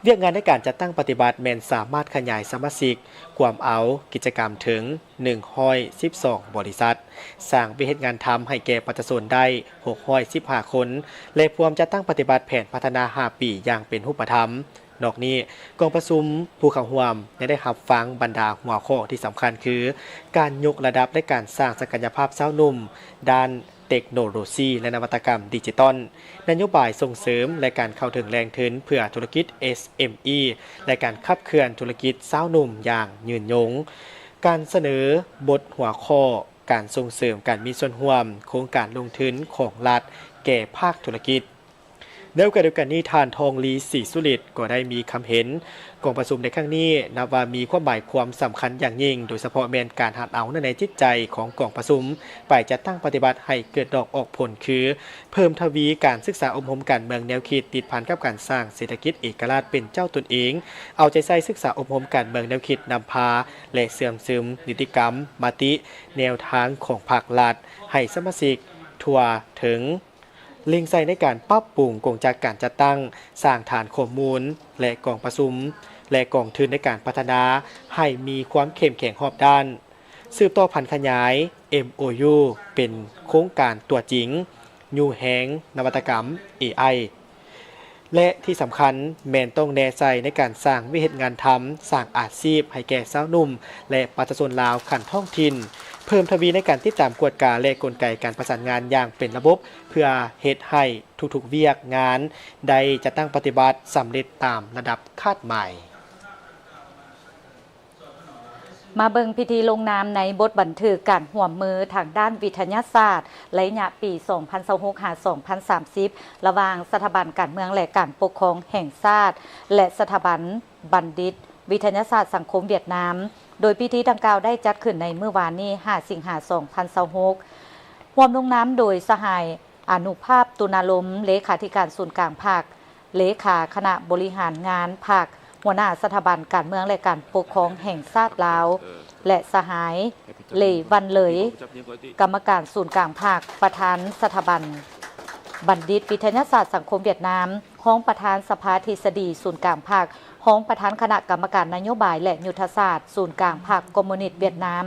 ວຽກງານໃນການຈັດຕັ້ງປະຕິບັດແມ່ນສາມາດຂະຫຍາຍສະມາຊິກກວມເອົາກິດຈະກຳເຖິງໜຶ່ງຮ້ອຍສິບສອງບໍລິສັດ, ສ້າງວຽກເຮັດງານທຳໃຫ້ແກ່ປະຊາຊົນໄດ້ຫົກຮ້ອຍສິບຫ້າຄົນ ແລະ ພວມຈັດຕັ້ງປະຕິບັດແຜນພັດທະນາຫ້າປີຢ່າງເປັນຮູບປະທຳ. ນອກນີ້, ກອງປະຊຸມຜູ້ເຂົ້າຮ່ວມຍັງໄດ້ຮັບຟັງບັນດາຫົວຂໍ້ທີ່ສຳຄັນຄື ການຍົກລະດັບ ແລະ ການສ້າງສັກກະຍະພາບຊາວໜຸ່ມດ້ານເຕັກໂນໂລຊີ ແລະ ນະວັດຕະກຳດິຈິຕອນ, ນະໂຍບາຍສົ່ງເສີມ ແລະ ການເຂົ້າເຖິງແຫຼ່ງທຶນເພື່ອທຸລະກິດ ເອສເອັມອີ ແລະ ການຂັບເຄື່ອນທຸລະກິດຊາວໜຸ່ມຢ່າງຍືນຍົງ, ການສະເໜີບົດຫົວຂໍ້ ການສົ່ງເສີມການມີສ່ວນຮ່ວມໂຄງການລົງທຶນຂອງລັດແກ່ພາກທຸລະກິດ. ໃນໂອກາດດຽວກັນນີ້, ທ່ານ ທອງລີ ສີສຸລິດ ກໍໄດ້ມີຄຳເຫັນ, ກອງປະຊຸມໃນຄັ້ງນີ້ນັບວ່າມີຄວາມໝາຍຄວາມສຳຄັນຢ່າງຍິ່ງ, ໂດຍສະເພາະແມ່ນການຫັນເອົາເນື້ອໃນຈິດໃຈຂອງກອງປະຊຸມໄປຈັດຕັ້ງປະຕິບັດໃຫ້ເກີດດອກອອກຜົນ ຄື ເພີ່ມທະວີການສຶກສາອົບຮົມການເມືອງແນວຄິດ ຕິດພັນກັບການສ້າງເສດຖະກິດເອກະລາດເປັນເຈົ້າຕົນເອງ, ເອົາໃຈໃສ່ສຶກສາອົບຮົມການເມືອງແນວຄິດນຳພາ ແລະ ເຊື່ອມຊຶມນິຕິກຳ, ມະຕິ, ແນວທາງຂອງພັກລັດ ໃຫ້ສະມາຊິກທົ່ວເຖິງ, ເລັ່ງໃສ່ໃນການປັບປຸງກົງຈັກການຈັດຕັ້ງ, ສ້າງຖານຂໍ້ມູນ ແລະ ກອງປະຊຸມ ແລະ ກອງທຶນໃນການພັດທະນາໃຫ້ມີຄວາມເຂັ້ມແຂງຮອບດ້ານ, ສືບຕໍ່ຜັນຂະຫຍາຍ ເອັມໂອຢູ ເປັນໂຄງການຕົວຈິງ, ຍູ້ແຮງນະວັດຕະກຳ ເອໄອ ແລະ ທີ່ສຳຄັນແມ່ນຕ້ອງແນໃສ່ໃນການສ້າງວຽກເຮັດງານທຳ, ສ້າງອາຊີບໃຫ້ແກ່ຊາວໜຸ່ມ ແລະ ປະຊາຊົນລາວຂັ້ນທ້ອງຖິ່ນ, ເພີ່ມທະວີໃນການຕິດຕາມກວດກາ ແລະ ກົນໄກການປະສານງານຢ່າງເປັນລະບົບ ເພື່ອເຮັດໃຫ້ທຸກໆວຽກງານໄດ້ຈັດຕັ້ງປະຕິບັດສຳເລັດຕາມລະດັບຄາດໝາຍ. ມາເບິ່ງພິທີລົງນາມໃນບົດບັນທຶກການຮ່ວມມືທາງດ້ານວິທະຍາສາດໄລຍະປີສອງພັນຊາວຫົກ ຫາ ສອງພັນສາມສິບ ລະຫວ່າງສະຖາບັນການເມືອງ ແລະ ການປົກຄອງແຫ່ງຊາດ ແລະ ສະຖາບັນບັນດິດວິທະຍາສາດສັງຄົມຫວຽດນາມ, ໂດຍພິທີດັ່ງກ່າວໄດ້ຈັດຂຶ້ນໃນມື້ວານນີ້ ຫ້າ ສິງຫາ ສອງພັນຊາວຫົກ, ຮ່ວມລົງນາມໂດຍສະຫາຍ ອານຸພາບ ຕຸນາລົມ ເລຂາທິການສູນກາງພັກ, ເລຂາຄະນະບໍລິຫານງານພັກ, ຫົວໜ້າສະຖາບັນການເມືອງ ແລະ ການປົກຄອງແຫ່ງຊາດລາວ ແລະ ສະຫາຍ ເຫຼ ວັນເລີຍ ກຳມະການສູນກາງພັກ, ປະທານສະຖາບັນບັນດິດວິທະຍາສາດສັງຄົມຫວຽດນາມ, ຮອງປະທານສະພາທິດສະດີສູນກາງພັກ, ຮອງປະທານຄະນະກຳມະການນະໂຍບາຍ ແລະ ຍຸດທະສາດສູນກາງພັກຄອມມູນິດຫວຽດນາມ.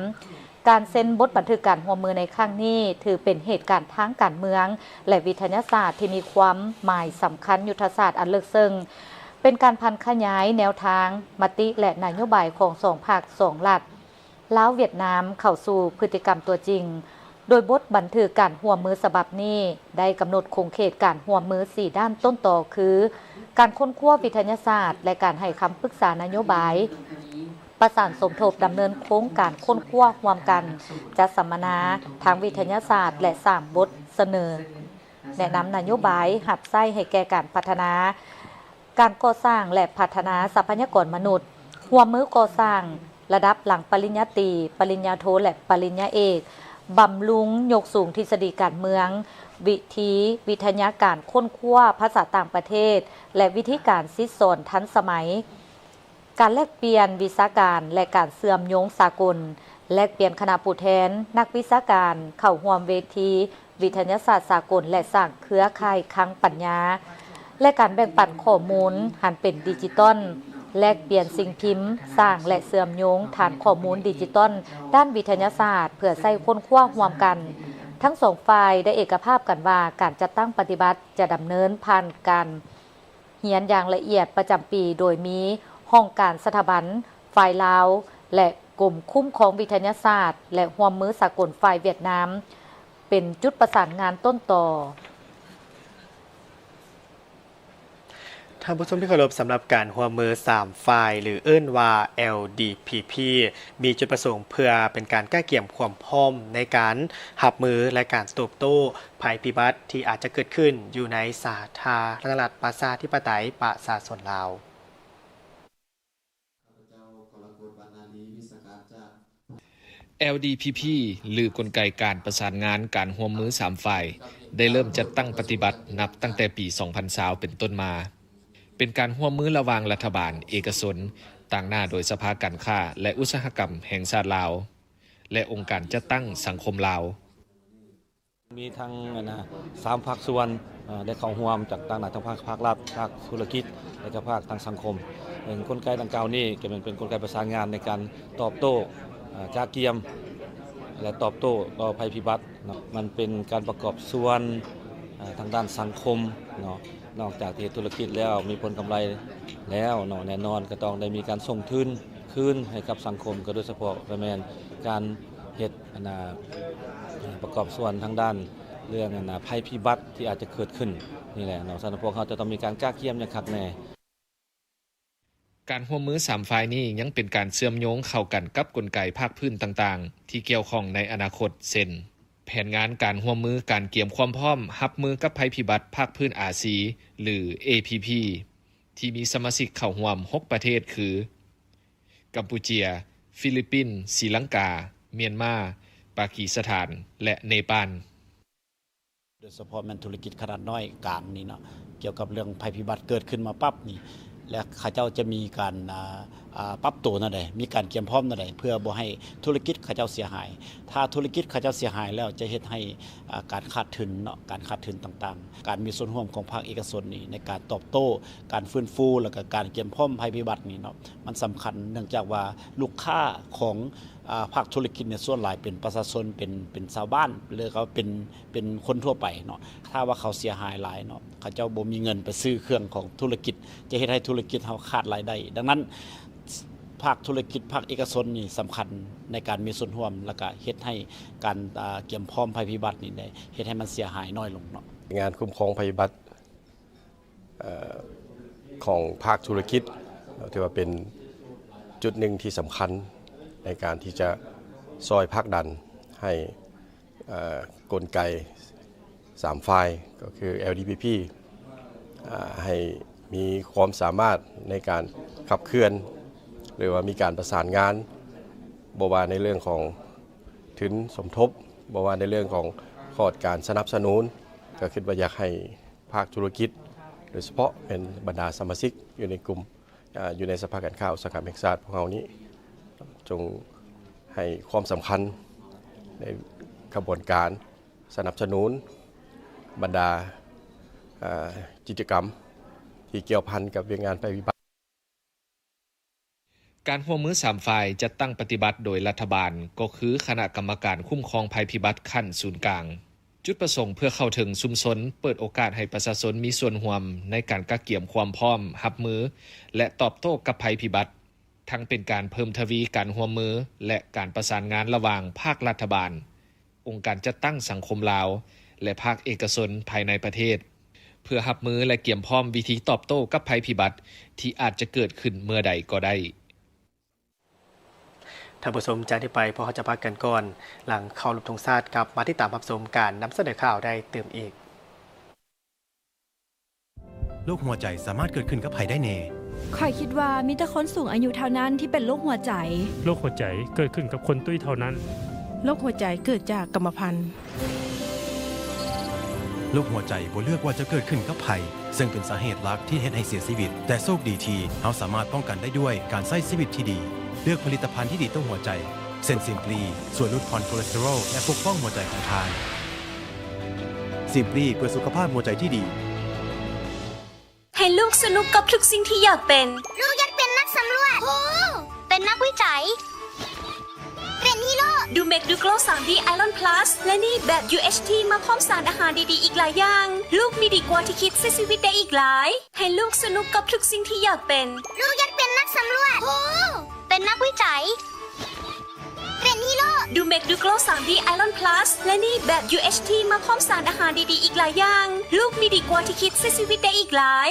ການເຊັນບົດບັນທຶກການຮ່ວມມືໃນຄັ້ງນີ້ ຖືເປັນເຫດການທາງການເມືອງ ແລະ ວິທະຍາສາດທີ່ມີຄວາມໝາຍສຳຄັນຍຸດທະສາດອັນເລິກເຊິ່ງ, ເປັນການຜັນຂະຫຍາຍແນວທາງ, ມະຕິ ແລະ ນະໂຍບາຍຂອງສອງພັກສອງລັດ ລາວ-ຫວຽດນາມ ເຂົ້າສູ່ພຶດຕິກຳຕົວຈິງ, ໂດຍບົດບັນທຶກການຮ່ວມມືສະບັບນີ້ ໄດ້ກຳນົດຂົງເຂດການຮ່ວມມືສີ່ດ້ານຕົ້ນຕໍ ຄື ການຄົ້ນຄວ້າວິທະຍາສາດ ແລະ ການໃຫ້ຄຳປຶກສານະໂຍບາຍ, ປະສານສົມທົບດຳເນີນໂຄງການຄົ້ນຄວ້າຮ່ວມກັນ, ຈັດສຳມະນາທາງວິທະຍາສາດ ແລະ ສ້າງບົດສະເໜີແນະນຳນະໂຍບາຍຮັບໃຊ້ໃຫ້ແກ່ການພັດທະນາ, ການກໍ່ສ້າງ ແລະ ພັດທະນາຊັບພະຍາກອນມະນຸດ, ຮ່ວມມືກໍ່ສ້າງລະດັບຫຼັງປະລິນຍາຕີ, ປະລິນຍາໂທ ແລະ ປະລິນຍາເອກ, ບຳລຸງຍົກສູງທິດສະດີການເມືອງ, ວິທີວິທະຍາການຄົ້ນຄວ້າພາສາຕ່າງປະເທດ ແລະ ວິທີການສິດສອນທັນສະໄໝ. ການແລກປ່ຽນວິຊາການ ແລະ ການເຊື່ອມໂຍງສາກົນ, ແລກປ່ຽນຄະນະຜູ້ແທນນັກວິຊາການເຂົ້າຮ່ວມເວທີວິທະຍາສາດສາກົນ ແລະ ສ້າງເຄືອຂ່າຍຄັງປັນຍາ ແລະ ການແບ່ງປັນຂໍ້ມູນຫັນເປັນດິຈິຕອນ, ແລກປ່ຽນສິ່ງພິມ, ສ້າງ ແລະ ເຊື່ອມໂຍງຖານຂໍ້ມູນດິຈິຕອນດ້ານວິທະຍາສາດ ເພື່ອໃຊ້ຄົ້ນຄວ້າຮ່ວມກັນ. ທັງສອງຝ່າຍໄດ້ເອກະພາບກັນວ່າ ການຈັດຕັ້ງປະຕິບັດຈະດຳເນີນຜ່ານການ ຮຽນຢ່າງລະອຽດປະຈຳປີ ໂດຍມີຫ້ອງການສະຖາບັນ, ຝ່າຍລາວ ແລະ ກົມຄຸ້ມຄອງວິທະຍາສາດ ແລະ ຮ່ວມມືສາກົນຝ່າຍຫວຽດນາມ ເປັນຈຸດປະສານງານຕົ້ນຕໍ. ທ່ານຜູ້ຊົມທີ່ເຄົາລົບ, ສຳລັບການຮ່ວມມືສາມຝ່າຍ ຫຼື ເອີ້ນວ່າ ແອລດີພີພີ ມີຈຸດປະສົງເພື່ອເປັນການກະກຽມຄວາມພ້ອມໃນການຮັບມື ແລະ ການຕອບໂຕ້ໄພພິບັດທີ່ອາດຈະເກີດຂຶ້ນຢູ່ໃນສາທາລະນະລັດປະຊາທິປະໄຕປະຊາຊົນລາວ. ແອລດີພີພີ ຫຼື ກົນໄກການປະສານງານການຮ່ວມມືສາມຝ່າຍ ໄດ້ເລີ່ມຈັດຕັ້ງປະຕິບັດນັບຕັ້ງແຕ່ປີສອງພັນຊາວເປັນຕົ້ນມາ, ເປັນການຮ່ວມມືລະຫວ່າງລັດຖະບານ, ເອກະຊົນ, ຕາງໜ້າໂດຍສະພາການຄ້າ ແລະ ອຸດສາຫະກຳແຫ່ງຊາດລາວ ແລະ ອົງການຈັດຕັ້ງສັງຄົມລາວ. ມີທັງ ອັນນະ ສາມພາກສ່ວນ ເອີ ໄດ້ເຂົ້າຮ່ວມຈາກຕ່າງໜ້າ ທັງພາກ ພາກລັດ, ພາກທຸລະກິດ ແລະ ກະພາກທາງສັງຄົມ. ເປັນກົນໄກດັ່ງກ່າວນີ້ ກະແມ່ນເປັນກົນໄກປະສານງານໃນການຕອບໂຕ້ ເອີ ກະກຽມ ແລະ ຕອບໂຕ້ຕໍ່ໄພພິບັດເນາະ. ມັນເປັນການປະກອບສ່ວນ ເອີ ທາງດ້ານສັງຄົມເນາະ, ນອກຈາກທີ່ເຮັດທຸລະກິດແລ້ວມີຜົນກຳໄລແລ້ວເນາະ, ແນ່ນອນກໍຕ້ອງໄດ້ມີການສົ່ງທຶນຄືນໃຫ້ກັບສັງຄົມ, ກໍໂດຍສະເພາະກໍແມ່ນການເຮັດ ອັນນ່າ ປະກອບສ່ວນທາງດ້ານເລື່ອງ ອັນນ່າ ໄພພິບັດທີ່ອາດຈະເກີດຂຶ້ນນີ້ແຫຼະເນາະ. ສະນັ້ນພວກເຮົາຈະຕ້ອງມີການກະກຽມຢ່າງຄັກແນ່. ການຮ່ວມມືສາມຝ່າຍນີ້ຍັງເປັນການເຊື່ອມໂຍງເຂົ້າກັນກັບກົນໄກພາກພື້ນຕ່າງໆທີ່ກ່ຽວຂ້ອງໃນອະນາຄົດ ເຊັ່ນ ແຜນງານການຮ່ວມມືການກຽມຄວາມພ້ອມຮັບມືກັບໄພພິບັດພາກພື້ນອາຊີ ຫຼື ເອພີພີ ທີ່ມີສະມາຊິກເຂົ້າຮ່ວມຫົກປະເທດຄື ກຳປູເຈຍ, ຟີລິບປິນ, ສີລັງກາ, ມຽນມາ, ປາກີສະຖານ ແລະ ເນປານ. ໂດຍສະເພາະແມ່ນທຸລະກິດຂະໜາດນ້ອຍກາງນີ້ເນາະ, ກ່ຽວກັບເລື່ອງໄພພິບັດເກີດຂຶ້ນມາປັບນີ້ ແລະ ເຂົາເຈົ້າຈະມີການ ອາ ອາ ປັບໂຕແນວໃດ, ມີການກຽມພ້ອມແນວໃດ ເພື່ອບໍ່ໃຫ້ທຸລະກິດເຂົາເຈົ້າເສຍຫາຍ. ຖ້າທຸລະກິດເຂົາເຈົ້າເສຍຫາຍແລ້ວ ຈະເຮັດໃຫ້ ອາ ການຂາດທຶນເນາະ, ການຂາດທຶນຕ່າງໆ. ການມີສ່ວນຮ່ວມຂອງພາກເອກະຊົນນີ້ ໃນການຕອບໂຕ້, ການຟື້ນຟູ ແລ້ວກໍການກຽມພ້ອມໄພພິບັດນີ້ເນາະ, ມັນສຳຄັນ ເນື່ອງຈາກວ່າລູກຄ້າຂອງ ອາ ພາກທຸລະກິດນີ້ ສ່ວນຫຼາຍເປັນປະຊາຊົນ, ເປັນ ເປັນຊາວບ້ານ ຫຼື ກໍເປັນ ເປັນຄົນທົ່ວໄປເນາະ. ຖ້າວ່າເຂົາເສຍຫາຍຫຼາຍເນາະ, ເຂົາເຈົ້າບໍ່ມີເງິນໄປຊື້ເຄື່ອງຂອງທຸລະກິດ, ຈະເຮັດໃຫ້ທຸລະກິດເຮົາຂາດລາຍໄດ້. ດັ່ງນັ້ນ ພາກທຸລະກິດ, ພາກເອກະຊົນນີ້ສຳຄັນໃນການມີສ່ວນຮ່ວມ ແລ້ວກະເຮັດໃຫ້ການ ອາ ກຽມພ້ອມໄພພິບັດນີ້ໄດ້ເຮັດໃຫ້ມັນເສຍຫາຍນ້ອຍລົງເນາະ. ງານຄຸ້ມຄອງໄພພິບັດ ເອີ ຂອງພາກທຸລະກິດ ຖືວ່າເປັນຈຸດໜຶ່ງທີ່ສຳຄັນໃນການທີ່ຈະຊ່ອຍຜັກດັນໃຫ້ ເອີ ກົນໄກສາມຝ່າຍ ກໍຄື ແອລ ດີ ພີ ພີ ເອີ ໃຫ້ມີຄວາມສາມາດໃນການຂັບເຄື່ອນ ຫຼືວ່າມີການປະສານງານ ບໍ່ວ່າໃນເລື່ອງຂອງທຶນສົມທົບ, ບໍ່ວ່າໃນເລື່ອງຂອງຂອດການສະໜັບສະໜູນ, ກໍຄິດວ່າຢາກໃຫ້ ພາກທຸລະກິດ ໂດຍສະເພາະແມ່ນບັນດາສະມາຊິກຢູ່ໃນກຸ່ມ ອາ ຢູ່ໃນສະພາການຄ້າອຸດສາຫະກຳແຫ່ງຊາດພວກເຮົານີ້ ຈົ່ງໃຫ້ຄວາມສຳຄັນໃນຂະບວນການສະໜັບສະໜູນບັນດາ ອາ ກິດຈະກຳທີ່ກ່ຽວພັນກັບວຽກງານໄພພິບັດ. ການຮ່ວມມືສາມຝ່າຍຈັດຕັ້ງປະຕິບັດໂດຍລັດຖະບານ ກໍຄືຄະນະກຳມະການຄຸ້ມຄອງໄພພິບັດຂັ້ນສູນກາງ. ຈຸດປະສົງເພື່ອເຂົ້າເຖິງຊຸມຊົນ, ເປີດໂອກາດໃຫ້ປະຊາຊົນມີສ່ວນຮ່ວມໃນການກະກຽມຄວາມພ້ອມຮັບມື ແລະ ຕອບໂຕ້ກັບໄພພິບັດ, ທັງເປັນການເພີ່ມທະວີການຮ່ວມມື ແລະ ການປະສານງານລະຫວ່າງພາກລັດຖະບານ, ອົງການຈັດຕັ້ງສັງຄົມລາວ ແລະ ພາກເອກະຊົນພາຍໃນປະເທດ ເພື່ອຮັບມື ແລະ ກຽມພ້ອມວິທີຕອບໂຕ້ກັບໄພພິບັດທີ່ອາດຈະເກີດຂຶ້ນເມື່ອໃດກໍໄດ້. ທ່ານຜູ້ຊົມ, ຈາກນີ້ໄປພວກເຮົາຈະພັກກັນກ່ອນ, ຫຼັງເຄົາລົບທຸງຊາດ ກັບມາຕິດຕາມຮັບຊົມການນຳສະເໜີຂ່າວໄດ້ຕື່ມອີກ. ໂລກຫົວໃຈສາມາດເກີດຂຶ້ນກັບໃຜໄດ້ແນ່? ຂ້ອຍຄິດວ່າມີແຕ່ຄົນສູງອາຍຸເທົ່ານັ້ນທີ່ເປັນໂລກຫົວໃຈ. ໂລກຫົວໃຈເກີດຂຶ້ນກັບຄົນຕຸ້ຍເທົ່ານັ້ນ. ໂລກຫົວໃຈເກີດຈາກກຳມະພັນ. ໂລກຫົວໃຈບໍ່ເລືອກວ່າຈະເກີດຂຶ້ນກັບໃຜ, ເຊິ່ງເປັນສາເຫດຫຼັກທີ່ເຮັດໃຫ້ເສຍຊີວິດ. ແຕ່ໂຊກດີທີ່ເຮົາສາມາດປ້ອງກັນໄດ້ດ້ວຍການໃຊ້ຊີວິດທີ່ດີ. ເລືອກຜະລິດຕະພັນທີ່ດີຕໍ່ຫົວໃຈ, ເຊັ່ນ Simply ຊ່ວຍຫຼຸດຜ່ອນຄອເລສເຕີຣອລ ແລະ ປົກປ້ອງຫົວໃຈຂອງທ່ານ. Simply ເພື່ອສຸຂະພາບຫົວໃຈທີ່ດີ. ໃຫ້ລູກສະໜຸກກັບທຸກສິ່ງທີ່ຢາກເປັນ. ລູກຢາກເປັນນັກສຳຫຼວດ. ເປັນນັກວິໄຈ. ເປັນຮີໂຣ. ດູເມັກດູໂກລ ສາມດີ ໄອລອນພລັສ ແລະ ນີ້ແບບ ຢູເອັດທີ ມາພ້ອມສານອາຫານດີໆອີກຫຼາຍຢ່າງ. ລູກມີດີກວ່າທີ່ຄິດ, ໃຊ້ຊີວິດໄດ້ອີກຫຼາຍ. ໃຫ້ລູກສະໜຸກກັບທຸກສິ່ງທີ່ຢາກເປັນ. ລູກຢາກເປັນນັກສຳຫຼວດ. ເປັນນັກວິໄຈ. ເປັນຮີໂຣ. ດູເມັກດູໂກລ ສາມດີ ໄອລອນພລັສ ແລະ ນີ້ແບບ ຢູເອັດທີ ມາພ້ອມສານອາຫານດີໆອີກຫຼາຍຢ່າງ. ລູກມີດີກວ່າທີ່ຄິດ, ໃຊ້ຊີວິດໄດ້ອີກຫຼາຍ.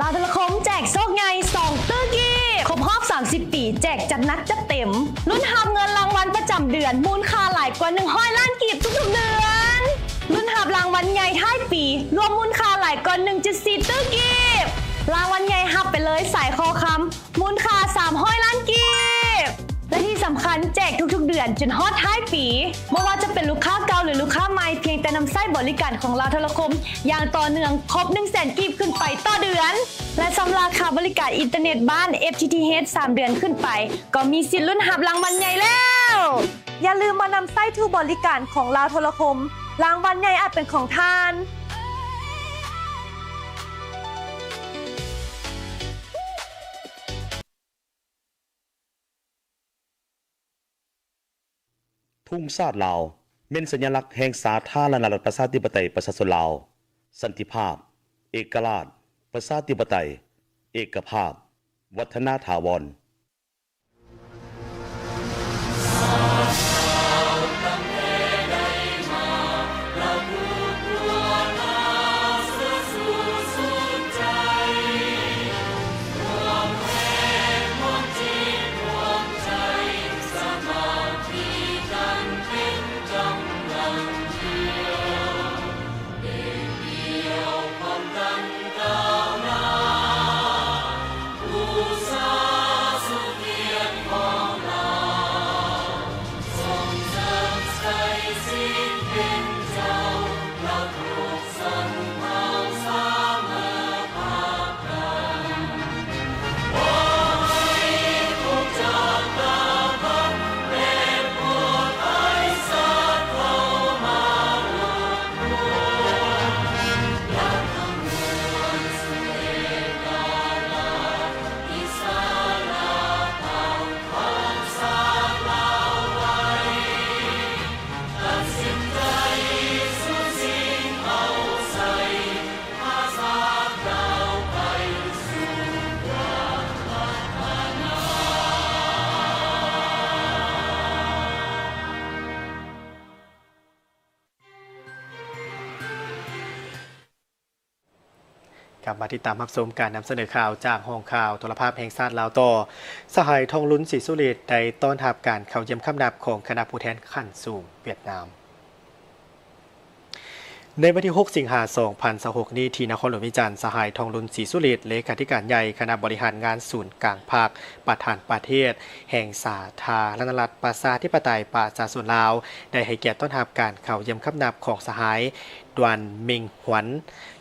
ລາວໂທລະຄົມແຈກໂຊກໃຫຍ່ສອງຕື້ກີບ. ຄົບຮອບສາມສິບປີ ແຈກຈັດໜັກຈັດເຕັມ. ລຸ້ນຮັບເງິນລາງວັນປະຈຳເດືອນ ມູນຄ່າຫຼາຍກວ່າໜຶ່ງຮ້ອຍລ້ານກີບທຸກໆເດືອນ. ລຸ້ນຮັບລາງວັນໃຫຍ່ທ້າຍປີ ລວມມູນຄ່າຫຼາຍກວ່າໜຶ່ງຈຸດສີ່ຕື້ກີບ. ລາງວັນໃຫຍ່ຮັບໄປເລີຍສາຍຄໍຄຳ ມູນຄ່າສາມຮ້ອຍລ້ານກີບ ແລະ ທີ່ສຳຄັນແຈກທຸກໆເດືອນຈົນຮອດທ້າຍປີ. ບໍ່ວ່າຈະເປັນລູກຄ້າເກົ່າ ຫຼື ລູກຄ້າໃໝ່ ພຽງແຕ່ນຳໃຊ້ບໍລິການຂອງລາວໂທລະຄົມຢ່າງຕໍ່ເນື່ອງ ຄົບໜຶ່ງແສນກີບຂຶ້ນໄປຕໍ່ເດືອນ ແລະ ຊຳລະຄ່າບໍລິການອິນເຕີເນັດບ້ານ ເອັຟທີທີເອັດ ສາມເດືອນຂຶ້ນໄປ ກໍມີສິດລຸ້ນຮັບລາງວັນໃຫຍ່ແລ້ວ. ຢ່າລືມມານຳໃຊ້ທຸກບໍລິການຂອງລາວໂທລະຄົມ, ລາງວັນໃຫຍ່ອາດເປັນຂອງທ່ານ. ທຸງຊາດລາວ ແມ່ນສັນຍາລັກແຫ່ງສາທາລະນະລັດ ປະຊາທິປະໄຕ ປະຊາຊົນລາວ. ສັນຕິພາບ, ເອກະລາດ, ປະຊາທິປະໄຕ, ເອກະພາບ, ວັດທະນາຖາວອນ. ກັບມາຕິດຕາມຮັບຊົມການນຳສະເໜີຂ່າວຈາກຫ້ອງຂ່າວໂທລະພາບແຫ່ງຊາດລາວຕໍ່. ສະຫາຍ ທອງລຸນ ສີສຸລິດ ໄດ້ຕ້ອນຮັບການເຂົ້າຢ້ຽມຄຳນັບຂອງຄະນະຜູ້ແທນຂັ້ນສູງຫວຽດນາມ. ໃນວັນທີຫົກ ສິງຫາ ສອງພັນຊາວຫົກນີ້ ທີ່ນະຄອນຫຼວງວຽງຈັນ, ສະຫາຍ ທອງລຸນ ສີສຸລິດ ເລຂາທິການໃຫຍ່ຄະນະບໍລິຫານງານສູນກາງພັກ, ປະທານປະເທດແຫ່ງສາທາລະນະລັດ ປະຊາທິປະໄຕ ປະຊາຊົນລາວ ໄດ້ໃຫ້ກຽດຕ້ອນຮັບການເຂົ້າຢ້ຽມຄຳນັບຂອງສະຫາຍ ດວນ ເມັງຫວນ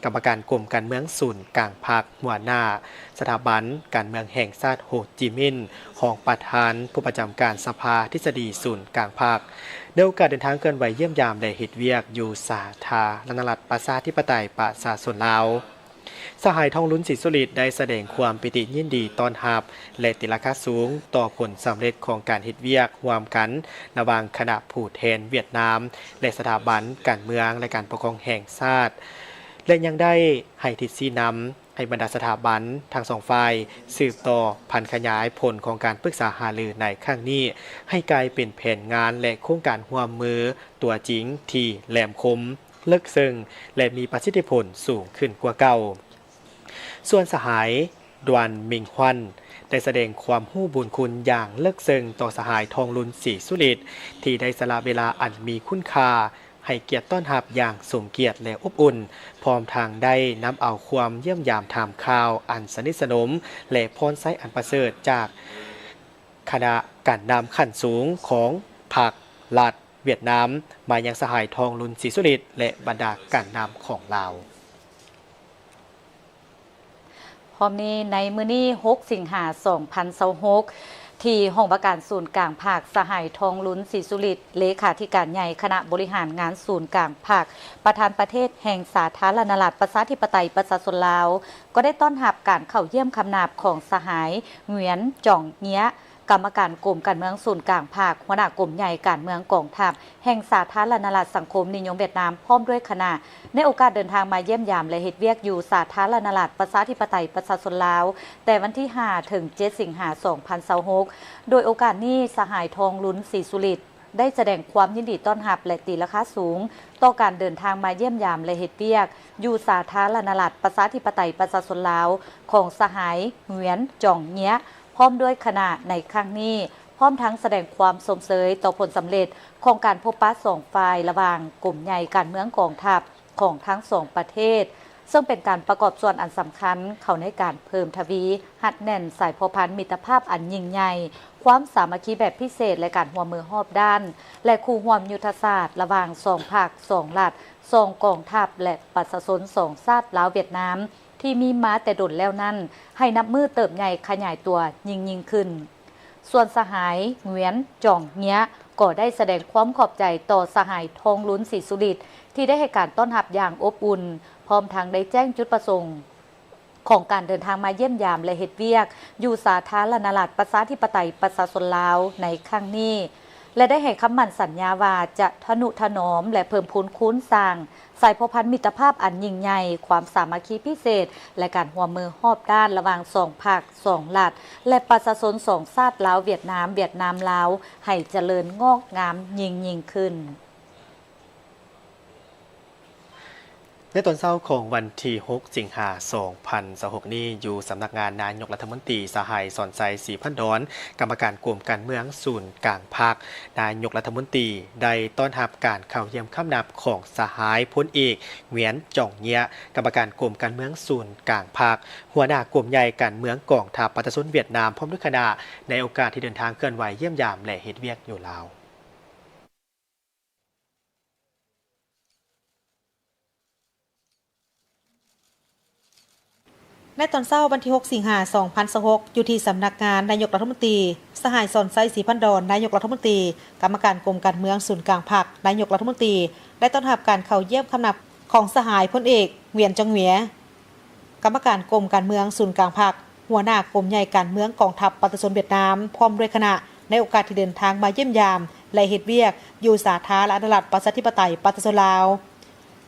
ກຳມະການກົມການເມືອງສູນກາງພັກ, ຫົວໜ້າສະຖາບັນການເມືອງແຫ່ງຊາດໂຮຈິມິນ, ຮອງປະທານຜູ້ປະຈຳການສະພາທິດສະດີສູນກາງພັກ. ໃນໂອກາດເດີນທາງເຄື່ອນໄຫວຢ້ຽມຢາມ ແລະ ເຮັດວຽກຢູ່ສາທາລະນະລັດ ປະຊາທິປະໄຕ ປະຊາຊົນລາວ, ສະຫາຍ ທອງລຸນ ສີສຸລິດ ໄດ້ສະແດງຄວາມປີຕິຍິນດີຕ້ອນຮັບ ແລະ ຕີລາຄາສູງຕໍ່ຜົນສຳເລັດຂອງການເຮັດວຽກຮ່ວມກັນລະຫວ່າງຄະນະຜູ້ແທນຫວຽດນາມ ແລະ ສະຖາບັນການເມືອງ ແລະ ການປົກຄອງແຫ່ງຊາດ ແລະ ຍັງໄດ້ໃຫ້ທິດຊີ້ນຳໃຫ້ບັນດາສະຖາບັນທັງສອງຝ່າຍສືບຕໍ່ຜັນຂະຫຍາຍຜົນຂອງການປຶກສາຫາລືໃນຄັ້ງນີ້ ໃຫ້ກາຍເປັນແຜນງານ ແລະ ໂຄງການຮ່ວມມືຕົວຈິງທີ່ແຫຼມຄົມ, ເລິກເຊິ່ງ ແລະ ມີປະສິດທິຜົນສູງຂຶ້ນກວ່າເກົ່າ. ສ່ວນສະຫາຍ ດວນ ເມັງຫວັນ ໄດ້ສະແດງຄວາມຮູ້ບຸນຄຸນຢ່າງເລິກເຊິ່ງຕໍ່ສະຫາຍ ທອງລຸນ ສີສຸລິດ ທີ່ໄດ້ສະຫຼະເວລາອັນມີຄຸນຄ່າ ໃຫ້ກຽດຕ້ອນຮັບຢ່າງສົມກຽດ ແລະ ອົບອຸ່ນ, ພ້ອມທັງໄດ້ນຳເອົາຄວາມຢ້ຽມຢາມຖາມຂ່າວອັນສະໜິດສະໜົມ ແລະ ພອນໄຊອັນປະເສີດຈາກຄະນະການນຳຂັ້ນສູງຂອງພັກລັດຫວຽດນາມ ມາຍັງສະຫາຍ ທອງລຸນ ສີສຸລິດ ແລະ ບັນດາການນຳຂອງລາວ. ພ້ອມນີ້, ໃນມື້ນີ້ ຫົກ ສິງຫາ ສອງພັນຊາວຫົກ ທີ່ຫ້ອງວ່າການສູນກາງພັກ, ສະຫາຍ ທອງລຸນ ສີສຸລິດ ເລຂາທິການໃຫຍ່ຄະນະບໍລິຫານງານສູນກາງພັກ, ປະທານປະເທດແຫ່ງສາທາລະນະລັດ ປະຊາທິປະໄຕ ປະຊາຊົນລາວ ກໍໄດ້ຕ້ອນຮັບການເຂົ້າຢ້ຽມຄຳນັບຂອງສະຫາຍ ຫງວຽນ ຈອງເງຍ ກຳມະການກົມການເມືອງສູນກາງພັກ, ຫົວໜ້າກົມໃຫຍ່ການເມືອງກອງທັບ ແຫ່ງສາທາລະນະລັດສັງຄົມນິຍົມຫວຽດນາມ ພ້ອມດ້ວຍຄະນະ ໃນໂອກາດເດີນທາງມາຢ້ຽມຢາມ ແລະ ເຮັດວຽກຢູ່ສາທາລະນະລັດ ປະຊາທິປະໄຕ ປະຊາຊົນລາວ ແຕ່ວັນທີຫ້າ ເຖິງ ເຈັດ ສິງຫາ ສອງພັນຊາວຫົກ. ໂດຍໂອກາດນີ້, ສະຫາຍ ທອງລຸນ ສີສຸລິດ ໄດ້ສະແດງຄວາມຍິນດີຕ້ອນຮັບ ແລະ ຕີລາຄາສູງຕໍ່ການເດີນທາງມາຢ້ຽມຢາມ ແລະ ເຮັດວຽກຢູ່ສາທາລະນະລັດ ປະຊາທິປະໄຕ ປະຊາຊົນລາວ ຂອງສະຫາຍ ຫງວຽນ ຈອງເງຍ ພ້ອມດ້ວຍຄະນະໃນຄັ້ງນີ້, ພ້ອມທັງສະແດງຄວາມຊົມເຊີຍຕໍ່ຜົນສຳເລັດຂອງການພົບປະສອງຝ່າຍ ລະຫວ່າງກົມໃຫຍ່ການເມືອງກອງທັບຂອງທັງສອງປະເທດ, ເຊິ່ງເປັນການປະກອບສ່ວນອັນສຳຄັນເຂົ້າໃນການເພີ່ມທະວີຮັດແໜ້ນສາຍພົວພັນມິດຕະພາບອັນຍິ່ງໃຫຍ່, ຄວາມສາມັກຄີແບບພິເສດ ແລະ ການຮ່ວມມືຮອບດ້ານ ແລະ ຄູ່ຮ່ວມຍຸດທະສາດລະຫວ່າງສອງພັກ, ສອງລັດ, ສອງກອງທັບ ແລະ ປະຊາຊົນສອງຊາດລາວຫວຽດນາມ ທີ່ມີມາແຕ່ດົນແລ້ວນັ້ນ ໃຫ້ນັບມື້ເຕີບໃຫຍ່ຂະຫຍາຍຕົວຍິ່ງໆຂຶ້ນ. ສ່ວນສະຫາຍ ຫງວຽນ ຈອງເງຍ ກໍໄດ້ສະແດງຄວາມຂອບໃຈຕໍ່ສະຫາຍ ທອງລຸນ ສີສຸລິດ ທີ່ໄດ້ໃຫ້ການຕ້ອນຮັບຢ່າງອົບອຸ່ນ, ພ້ອມທັງໄດ້ແຈ້ງຈຸດປະສົງຂອງການເດີນທາງມາຢ້ຽມຢາມ ແລະ ເຮັດວຽກຢູ່ສາທາລະນະລັດ ປະຊາທິປະໄຕ ປະຊາຊົນລາວໃນຄັ້ງນີ້. ແລະ ໄດ້ໃຫ້ຄຳໝັ້ນສັນຍາວ່າຈະທະນຸຖະໜອມ ແລະ ເພີ່ມພູນຄູນສ້າງສາຍພົວພັນມິດຕະພາບອັນຍິ່ງໃຫຍ່, ຄວາມສາມັກຄີພິເສດ ແລະ ການຮ່ວມມືຮອບດ້ານລະຫວ່າງສອງພັກ, ສອງລັດ ແລະ ປະຊາຊົນສອງຊາດ ລາວ-ຫວຽດນາມ, ຫວຽດນາມ-ລາວ ໃຫ້ຈະເລີນງອກງາມຍິ່ງໆຂຶ້ນ. ໃນຕອນເຊົ້າຂອງວັນທີຫົກ ສິງຫາ ສອງພັນຊາວຫົກນີ້, ຢູ່ສຳນັກງານນາຍົກລັດຖະມົນຕີ, ສະຫາຍ ສອນໄຊ ສີພັນດອນ, ກຳມະການກົມການເມືອງສູນກາງພັກ, ນາຍົກລັດຖະມົນຕີ ໄດ້ຕ້ອນຮັບການເຂົ້າຢ້ຽມຄຳນັບຂອງສະຫາຍພົນເອກ ຫງວຽນ ຈອງເງຍ, ກຳມະການກົມການເມືອງສູນກາງພັກ, ຫົວໜ້າກົມໃຫຍ່ການເມືອງກອງທັບປະຊາຊົນຫວຽດນາມ ພ້ອມດ້ວຍຄະນະ, ໃນໂອກາດທີ່ເດີນທາງເຄື່ອນໄຫວຢ້ຽມຢາມ ແລະ ເຮັດວຽກຢູ່ລາວ. ໃນຕອນເຊົ້າວັນທີຫົກ ສິງຫາ ສອງພັນຊາວຫົກ, ຢູ່ທີ່ສຳນັກງານນາຍົກລັດຖະມົນຕີ, ສະຫາຍ ສອນໄຊ ສີພັນດອນ, ນາຍົກລັດຖະມົນຕີ, ກຳມະການກົມການເມືອງສູນກາງພັກ, ນາຍົກລັດຖະມົນຕີ ໄດ້ຕ້ອນຮັບການເຂົ້າຢ້ຽມຄຳນັບຂອງສະຫາຍພົນເອກ ຫງວຽນ ຈອງເງຍ, ກຳມະການກົມການເມືອງສູນກາງພັກ, ຫົວໜ້າກົມໃຫຍ່ການເມືອງກອງທັບປະຊາຊົນຫວຽດນາມ ພ້ອມດ້ວຍຄະນະ ໃນໂອກາດທີ່ເດີນທາງມາຢ້ຽມຢາມ ແລະ ເຮັດວຽກຢູ່ສາທາລະນະລັດ ປະຊາທິປະໄຕ ປະຊາຊົນລາວ.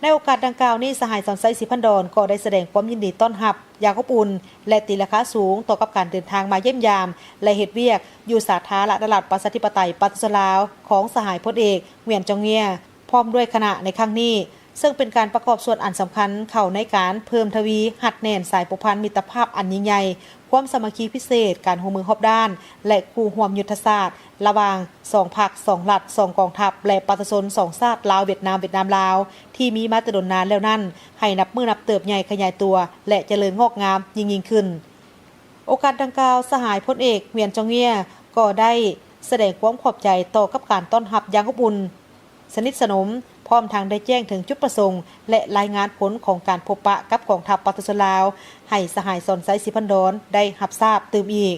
ໃນໂອກາດດັ່ງກ່າວນີ້, ສະຫາຍ ສອນໄຊ ສີພັນດອນ ກໍໄດ້ສະແດງຄວາມຍິນດີຕ້ອນຮັບຢ່າງອົບອຸ່ນ ແລະ ຕີລາຄາສູງຕໍ່ກັບການເດີນທາງມາຢ້ຽມຢາມ ແລະ ເຮັດວຽກຢູ່ສາທາລະນະລັດ ປະຊາທິປະໄຕ ປະຊາຊົນລາວ ຂອງສະຫາຍພົນເອກ ຫງວຽນ ຈອງເງຍ ພ້ອມດ້ວຍຄະນະໃນຄັ້ງນີ້, ເຊິ່ງເປັນການປະກອບສ່ວນອັນສຳຄັນເຂົ້າໃນການເພີ່ມທະວີຮັດແໜ້ນສາຍພົວພັນມິດຕະພາບອັນຍິ່ງໃຫຍ່, ຄວາມສາມັກຄີພິເສດ, ການຮ່ວມມືຮອບດ້ານ ແລະ ຄູ່ຮ່ວມຍຸດທະສາດ ລະຫວ່າງສອງພັກ, ສອງລັດ, ສອງກອງທັບ ແລະ ປະຊາຊົນສອງຊາດ ລາວ-ຫວຽດນາມ, ຫວຽດນາມ-ລາວ ທີ່ມີມາແຕ່ດົນນານແລ້ວນັ້ນ ໃຫ້ນັບມື້ນັບເຕີບໃຫຍ່ຂະຫຍາຍຕົວ ແລະ ຈະເລີນງອກງາມຍິ່ງໆຂຶ້ນ. ໂອກາດດັ່ງກ່າວ, ສະຫາຍພົນເອກ ຫງວຽນ ຈອງເງຍ ກໍໄດ້ສະແດງຄວາມຂອບໃຈຕໍ່ກັບການຕ້ອນຮັບຢ່າງອົບອຸ່ນ, ສະໜິດສະໜົມ, ພ້ອມທັງໄດ້ແຈ້ງເຖິງຈຸດປະສົງ ແລະ ລາຍງານຜົນຂອງການພົບປະກັບກອງທັບປະຊາຊົນລາວ ໃຫ້ສະຫາຍ ສອນໄຊ ສີພັນດອນ ໄດ້ຮັບຊາບຕື່ມອີກ.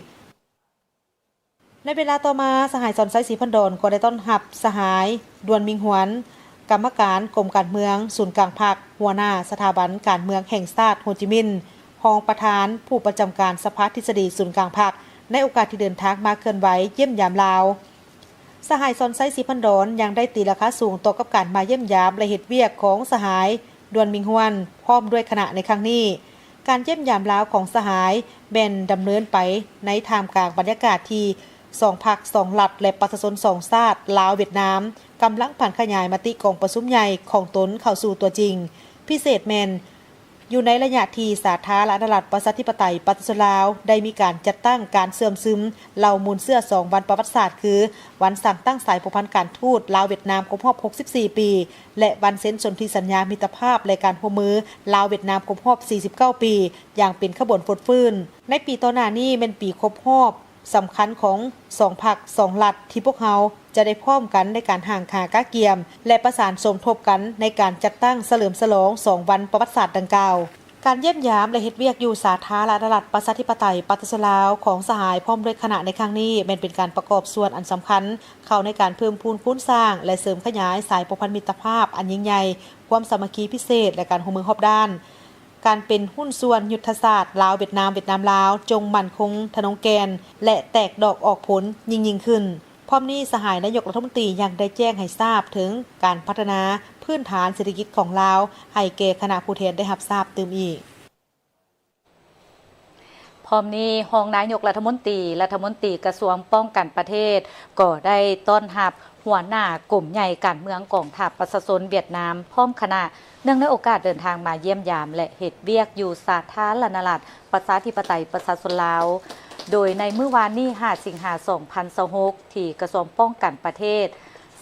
ໃນເວລາຕໍ່ມາ, ສະຫາຍ ສອນໄຊ ສີພັນດອນ ກໍໄດ້ຕ້ອນຮັບສະຫາຍ ດວນ ມິງ ຫວນ, ກຳມະການກົມການເມືອງສູນກາງພັກ, ຫົວໜ້າສະຖາບັນການເມືອງແຫ່ງຊາດໂຮຈິມິນ, ຮອງປະທານຜູ້ປະຈຳການສະພາທິດສະດີສູນກາງພັກ ໃນໂອກາດທີ່ເດີນທາງມາເຄື່ອນໄຫວຢ້ຽມຢາມລາວ. ສະຫາຍ ສອນໄຊ ສີພັນດອນ ຍັງໄດ້ຕີລາຄາສູງຕໍ່ກັບການມາຢ້ຽມຢາມ ແລະ ເຮັດວຽກຂອງສະຫາຍ ດວນ ມິງ ຫວນ ພ້ອມດ້ວຍຄະນະໃນຄັ້ງນີ້. ການຢ້ຽມຢາມລາວຂອງສະຫາຍ ແມ່ນດຳເນີນໄປໃນທ່າມກາງບັນຍາກາດທີ່ສອງພັກ, ສອງລັດ ແລະ ປະຊາຊົນສອງຊາດ ລາວ-ຫວຽດນາມ ກຳລັງຜັນຂະຫຍາຍມະຕິກອງປະຊຸມໃຫຍ່ຂອງຕົນເຂົ້າສູ່ຕົວຈິງ, ພິເສດແມ່ນ ຢູ່ໃນໄລຍະທີ່ສາທາລະນະລັດ ປະຊາທິປະໄຕ ປະຊາຊົນລາວ ໄດ້ມີການຈັດຕັ້ງການເຊື່ອມຊຶມເຫຼົ່າມູນເຊື້ອສອງວັນປະຫວັດສາດ ຄື ວັນສ້າງຕັ້ງສາຍພົວພັນການທູດລາວ-ຫວຽດນາມຄົບຮອບຫົກສິບສີ່ປີ ແລະ ວັນເຊັນສົນທິສັນຍາມິດຕະພາບ ແລະ ການຮ່ວມມືລາວ-ຫວຽດນາມຄົບຮອບສີ່ສິບເກົ້າປີ ຢ່າງເປັນຂະບວນຟົດຟື້ນ. ໃນປີຕໍ່ໜ້ານີ້ແມ່ນປີຄົບຮອບ ສຳຄັນຂອງສອງພັກສອງລັດ ທີ່ພວກເຮົາຈະໄດ້ພ້ອມກັນໃນການຫ້າງຂ້າກະກຽມ ແລະ ປະສານສົມທົບກັນໃນການຈັດຕັ້ງສະເຫຼີມສະຫຼອງສອງວັນປະຫວັດສາດດັ່ງກ່າວ. ການຢ້ຽມຢາມ ແລະ ເຮັດວຽກຢູ່ສາທາລະນະລັດ ປະຊາທິປະໄຕ ປະຊາຊົນລາວ ຂອງສະຫາຍພ້ອມດ້ວຍຄະນະໃນຄັ້ງນີ້ ແມ່ນເປັນການປະກອບສ່ວນອັນສຳຄັນເຂົ້າໃນການເພີ່ມພູນຄູນສ້າງ ແລະ ເສີມຂະຫຍາຍສາຍພົວພັນມິດຕະພາບອັນຍິ່ງໃຫຍ່, ຄວາມສາມັກຄີພິເສດ ແລະ ການຮ່ວມມືຮອບດ້ານ. ການເປັນຫຸ້ນສ່ວນຍຸດທະສາດລາວ-ຫວຽດນາມ, ຫວຽດນາມ-ລາວ ຈົ່ງໝັ້ນຄົງທະນົງແກ່ນ ແລະ ແຕກດອກອອກຜົນຍິ່ງໆຂຶ້ນ. ພ້ອມນີ້, ສະຫາຍນາຍົກລັດຖະມົນຕີຍັງໄດ້ແຈ້ງໃຫ້ຊາບເຖິງການພັດທະນາພື້ນຖານເສດຖະກິດຂອງລາວໃຫ້ແກ່ຄະນະຜູ້ແທນໄດ້ຮັບຊາບຕື່ມອີກ. ພ້ອມນີ້, ຮອງນາຍົກລັດຖະມົນຕີ, ລັດຖະມົນຕີກະຊວງປ້ອງກັນປະເທດ ກໍໄດ້ຕ້ອນຮັບ ຫົວໜ້າກົມໃຫຍ່ການເມືອງກອງທັບປະຊາຊົນຫວຽດນາມ ພ້ອມຄະນະ ເນື່ອງໃນໂອກາດເດີນທາງມາຢ້ຽມຢາມ ແລະ ເຮັດວຽກຢູ່ສາທາລະນະລັດ ປະຊາທິປະໄຕ ປະຊາຊົນລາວ. ໂດຍໃນມື້ວານນີ້ ຫ້າ ສິງຫາ ສອງພັນຊາວຫົກ ທີ່ກະຊວງປ້ອງກັນປະເທດ,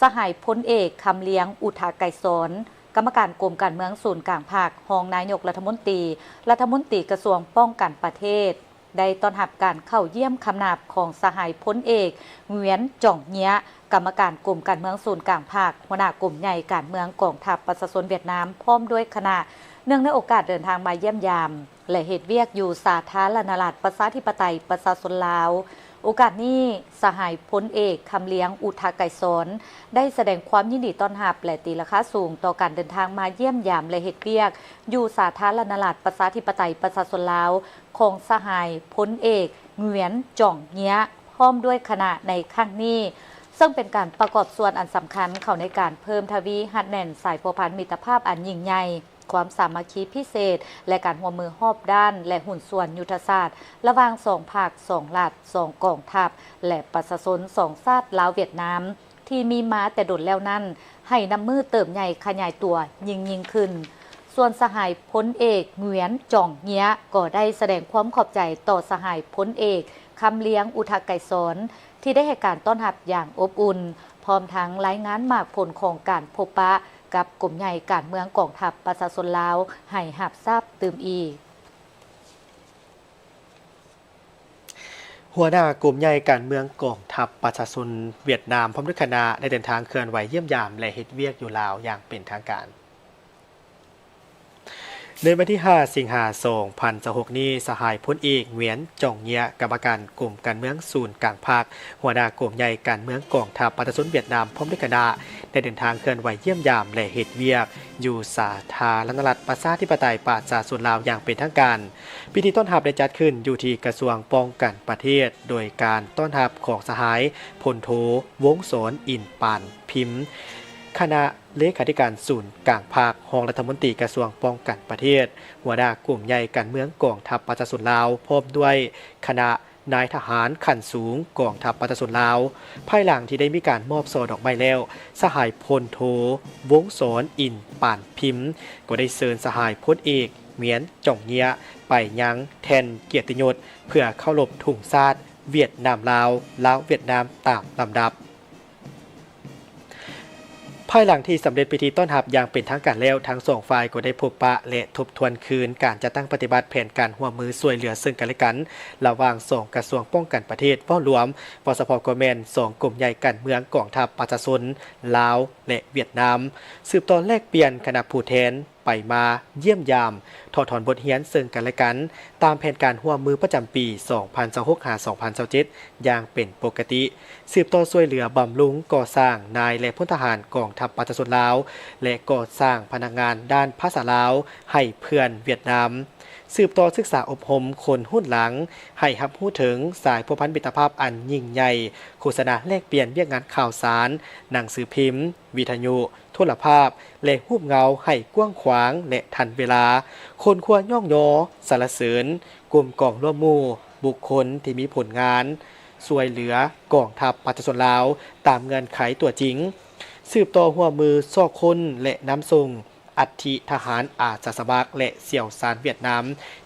ສະຫາຍພົນເອກ ຄຳລຽງ ອຸທະໄກສອນ, ກຳມະການກົມການເມືອງສູນກາງພັກ, ຮອງນາຍົກລັດຖະມົນຕີ, ລັດຖະມົນຕີກະຊວງປ້ອງກັນປະເທດ, ໄດ້ຕ້ອນຮັບການເຂົ້າຢ້ຽມຄຳນັບຂອງສະຫາຍພົນເອກ ຫງວຽນ ຈອງເງຍ, ກຳມະການກົມການເມືອງສູນກາງພັກ, ຫົວໜ້າກົມໃຫຍ່ການເມືອງກອງທັບປະຊາຊົນຫວຽດນາມ ພ້ອມດ້ວຍຄະນະ, ເນື່ອງໃນໂອກາດເດີນທາງມາຢ້ຽມຢາມ ແລະ ເຮັດວຽກຢູ່ສາທາລະນະລັດ ປະຊາທິປະໄຕ ປະຊາຊົນລາວ. ໂອກາດນີ້, ສະຫາຍພົນເອກ ຄຳລຽງ ອຸທະໄກສອນ ໄດ້ສະແດງຄວາມຍິນດີຕ້ອນຮັບ ແລະ ຕີລາຄາສູງຕໍ່ການເດີນທາງມາຢ້ຽມຢາມ ແລະ ເຮັດວຽກຢູ່ສາທາລະນະລັດ ປະຊາທິປະໄຕ ປະຊາຊົນລາວ ຂອງສະຫາຍພົນເອກ ຫງວຽນ ຈອງເງຍ ພ້ອມດ້ວຍຄະນະໃນຄັ້ງນີ້, ເຊິ່ງເປັນການປະກອບສ່ວນອັນສຳຄັນເຂົ້າໃນການເພີ່ມທະວີຮັດແໜ້ນສາຍພົວພັນມິດຕະພາບອັນຍິ່ງໃຫຍ່, ຄວາມສາມັກຄີພິເສດ ແລະ ການຮ່ວມມືຮອບດ້ານ ແລະ ຫຸ້ນສ່ວນຍຸດທະສາດ ລະຫວ່າງສອງພັກ, ສອງລັດ, ສອງກອງທັບ ແລະ ປະຊາຊົນສອງຊາດ ລາວ-ຫວຽດນາມ ທີ່ມີມາແຕ່ດົນແລ້ວນັ້ນ ໃຫ້ນັບມື້ເຕີບໃຫຍ່ຂະຫຍາຍຕົວຍິ່ງໆຂຶ້ນ. ສ່ວນສະຫາຍພົນເອກ ຫງວຽນ ຈອງເງຍ ກໍໄດ້ສະແດງຄວາມຂອບໃຈຕໍ່ສະຫາຍພົນເອກ ຄຳລຽງ ອຸທະໄກສອນ ທີ່ໄດ້ໃຫ້ການຕ້ອນຮັບຢ່າງອົບອຸ່ນ, ພ້ອມທັງລາຍງານໝາກຜົນຂອງການພົບປະກັບກົມໃຫຍ່ການເມືອງກອງທັບປະຊາຊົນລາວໃຫ້ຮັບຊາບຕື່ມອີກ. ຫົວໜ້າກົມໃຫຍ່ການເມືອງກອງທັບປະຊາຊົນຫວຽດນາມ ພ້ອມດ້ວຍຄະນະ ໄດ້ເດີນທາງເຄື່ອນໄຫວຢ້ຽມຢາມ ແລະ ເຮັດວຽກຢູ່ລາວຢ່າງເປັນທາງການ. ໃນວັນທີຫ້າ ສິງຫາ ສອງພັນຊາວຫົກນີ້, ສະຫາຍພົນເອກ ຫງວຽນ ຈອງເງຍ ກຳມະການກົມການເມືອງສູນກາງພັກ, ຫົວໜ້າກົມໃຫຍ່ການເມືອງກອງທັບປະຊາຊົນຫວຽດນາມ ພ້ອມດ້ວຍຄະນະ ໄດ້ເດີນທາງເຄື່ອນໄຫວຢ້ຽມຢາມ ແລະ ເຮັດວຽກຢູ່ສາທາລະນະລັດ ປະຊາທິປະໄຕ ປະຊາຊົນລາວຢ່າງເປັນທາງການ. ພິທີຕ້ອນຮັບໄດ້ຈັດຂຶ້ນຢູ່ທີ່ກະຊວງປ້ອງກັນປະເທດ ໂດຍການຕ້ອນຮັບຂອງສະຫາຍພົນໂທ ວົງສອນ ອິນປານພິມ ຄະນະ ເລຂາທິການສູນກາງພັກ, ຮອງລັດຖະມົນຕີກະຊວງປ້ອງກັນປະເທດ, ຫົວໜ້າກຸ່ມໃຫຍ່ການເມືອງກອງທັບປະຊາຊົນລາວ ພ້ອມດ້ວຍຄະນະນາຍທະຫານຂັ້ນສູງກອງທັບປະຊາຊົນລາວ, ພາຍຫຼັງທີ່ໄດ້ມີການມອບຊ່ອດອກໄມ້ແລ້ວ, ສະຫາຍພົນໂທ ວົງສອນ ອິນປານພິມ ກໍໄດ້ເຊີນສະຫາຍພົນເອກ ຫງວຽນ ຈອງເງຍ ໄປຍັງແທ່ນກຽດຕິຍົດ ເພື່ອເຄົາລົບທຸງຊາດຫວຽດນາມ-ລາວ, ລາວ-ຫວຽດນາມ ຕາມລຳດັບ. ພາຍຫຼັງທີ່ສຳເລັດພິທີຕ້ອນຮັບຢ່າງເປັນທາງການແລ້ວ, ທັງສອງຝ່າຍກໍໄດ້ພົບປະ ແລະ ທົບທວນຄືນການຈັດຕັ້ງປະຕິບັດແຜນການຮ່ວມມືຊ່ວຍເຫຼືອເຊິ່ງກັນ ແລະ ກັນ ລະຫວ່າງສອງກະຊວງປ້ອງກັນປະເທດ ເວົ້າລວມ, ເວົ້າສະເພາະກໍແມ່ນສອງກົມໃຫຍ່ການເມືອງກອງທັບປະຊາຊົນລາວ ແລະ ຫວຽດນາມ, ສືບຕໍ່ແລກປ່ຽນຄະນະຜູ້ແທນ ໄປມາຢ້ຽມຢາມ, ຖອດຖອນບົດຮຽນເຊິ່ງກັນ ແລະ ກັນ ຕາມແຜນການຮ່ວມມືປະຈຳປີ ສອງພັນຊາວຫົກ ຫາ ສອງພັນຊາວເຈັດ ຢ່າງເປັນປົກກະຕິ, ສືບຕໍ່ຊ່ວຍເຫຼືອບຳລຸງກໍ່ສ້າງນາຍ ແລະ ພົນທະຫານກອງທັບປະຊາຊົນລາວ ແລະ ກໍ່ສ້າງພະນັກງານດ້ານພາສາລາວໃຫ້ເພື່ອນຫວຽດນາມ, ສືບຕໍ່ສຶກສາອົບຮົມຄົນຮຸ່ນຫຼັງໃຫ້ຮັບຮູ້ເຖິງສາຍພົວພັນມິດຕະພາບອັນຍິ່ງໃຫຍ່, ໂຄສະນາແລກປ່ຽນວຽກງານຂ່າວສານ, ໜັງສືພິມ, ວິທະຍຸ, ໂທລະພາບ ແລະ ຮູບເງົາໃຫ້ກວ້າງຂວາງ ແລະ ທັນເວລາ, ຄົ້ນຄວ້າຍ້ອງຍໍ, ສັນລະເສີນ, ກຸ່ມກອງລວມໝູ່ບຸກຄົນທີ່ມີຜົນງານຊ່ວຍເຫຼືອກອງທັບປະຊາຊົນລາວຕາມເງື່ອນໄຂຕົວຈິງ, ສືບຕໍ່ຮ່ວມມືຊອກຄົ້ນ ແລະ ນຳສົ່ງອັດຖິທະຫານອາສາສະໝັກ ແລະ ຊ່ຽວຊານຫວຽດນາມ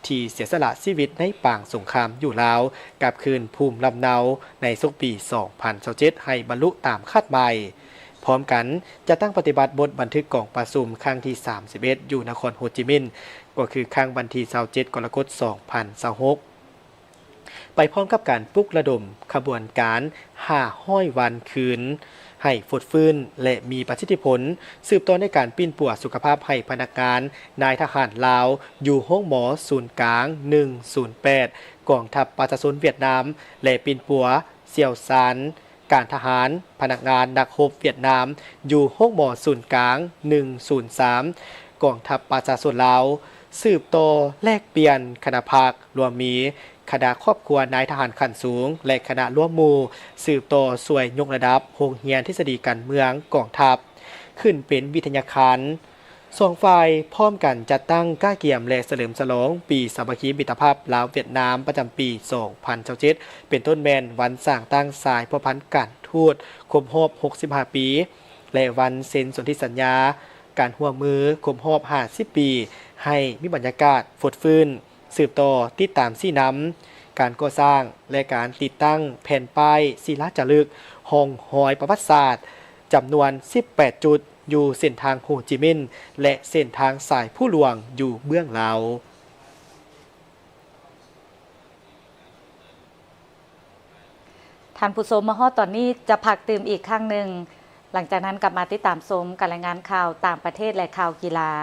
ທີ່ເສຍສະຫຼະຊີວິດໃນປາງສົງຄາມຢູ່ລາວ ກັບຄືນພູມລຳເນົາໃນສົກປີ ສອງພັນຊາວເຈັດ ໃຫ້ບັນລຸຕາມຄາດໝາຍ. ພ້ອມກັນ ຈັດຕັ້ງປະຕິບັດບົດບັນທຶກກອງປະຊຸມຄັ້ງທີສາມສິບເອັດ ຢູ່ນະຄອນໂຮຈິມິນ ກໍຄືຄັ້ງວັນທີຊາວເຈັດ ກໍລະກົດ ສອງພັນຊາວຫົກ ໄປພ້ອມກັບການປຸກລະດົມຂະບວນການຫ້າຮ້ອຍວັນຄືນໃຫ້ຟົດຟື້ນ ແລະ ມີປະສິດທິຜົນ, ສືບຕໍ່ໃນການປິ່ນປົວສຸຂະພາບໃຫ້ພະນັກງານນາຍທະຫານລາວຢູ່ໂຮງໝໍສູນກາງ ໜຶ່ງສູນແປດ ກອງທັບປະຊາຊົນຫວຽດນາມ ແລະ ປິ່ນປົວຊ່ຽວຊານ ການທະຫານ, ພະນັກງານນັກຮົບຫວຽດນາມ ຢູ່ໂຮງໝໍສູນກາງ ໜຶ່ງສູນສາມ ກອງທັບປະຊາຊົນລາວ, ສືບຕໍ່ແລກປ່ຽນຄະນະພັກ ລວມມີຄະນະຄອບຄົວນາຍທະຫານຂັ້ນສູງ ແລະ ຄະນະລວມໝູ່, ສືບຕໍ່ຊ່ວຍຍົກລະດັບໂຮງຮຽນທິດສະດີການເມືອງກອງທັບ ຂຶ້ນເປັນວິທະຍາຄານ. ສອງຝ່າຍພ້ອມກັນຈັດຕັ້ງກະກຽມ ແລະ ສະເຫຼີມສະຫຼອງປີສາມັກຄີມິດຕະພາບລາວ-ຫວຽດນາມ ປະຈຳປີສອງພັນຊາວເຈັດ ເປັນຕົ້ນແມ່ນວັນສ້າງຕັ້ງສາຍພົວພັນການທູດຄົບຮອບຫົກສິບຫ້າປີ ແລະ ວັນເຊັນສົນທິສັນຍາການຮ່ວມມືຄົບຮອບຫ້າສິບປີ ໃຫ້ມີບັນຍາກາດຟົດຟື້ນ. ສືບຕໍ່ຕິດຕາມຊີ້ນຳການກໍ່ສ້າງ ແລະ ການຕິດຕັ້ງແຜ່ນປ້າຍສີລາຈາລຶກຮ່ອງຮອຍປະຫວັດສາດ ຈຳນວນສິບແປດຈຸດ ຢູ່ເສັ້ນທາງໂຮຈິມິນ ແລະ ເສັ້ນທາງສາຍພູຫຼວງຢູ່ເບື້ອງລາວ. ທ່ານຜູ້ຊົມ, ມາຮອດຕອນນີ້ຈະພັກຕື່ມອີກຄັ້ງໜຶ່ງ, ຫຼັງຈາກນັ້ນກັບມາຕິດຕາມຊົມການລາຍງານຂ່າວຕ່າງປະເທດ ແລະ ຂ່າວກິລາ.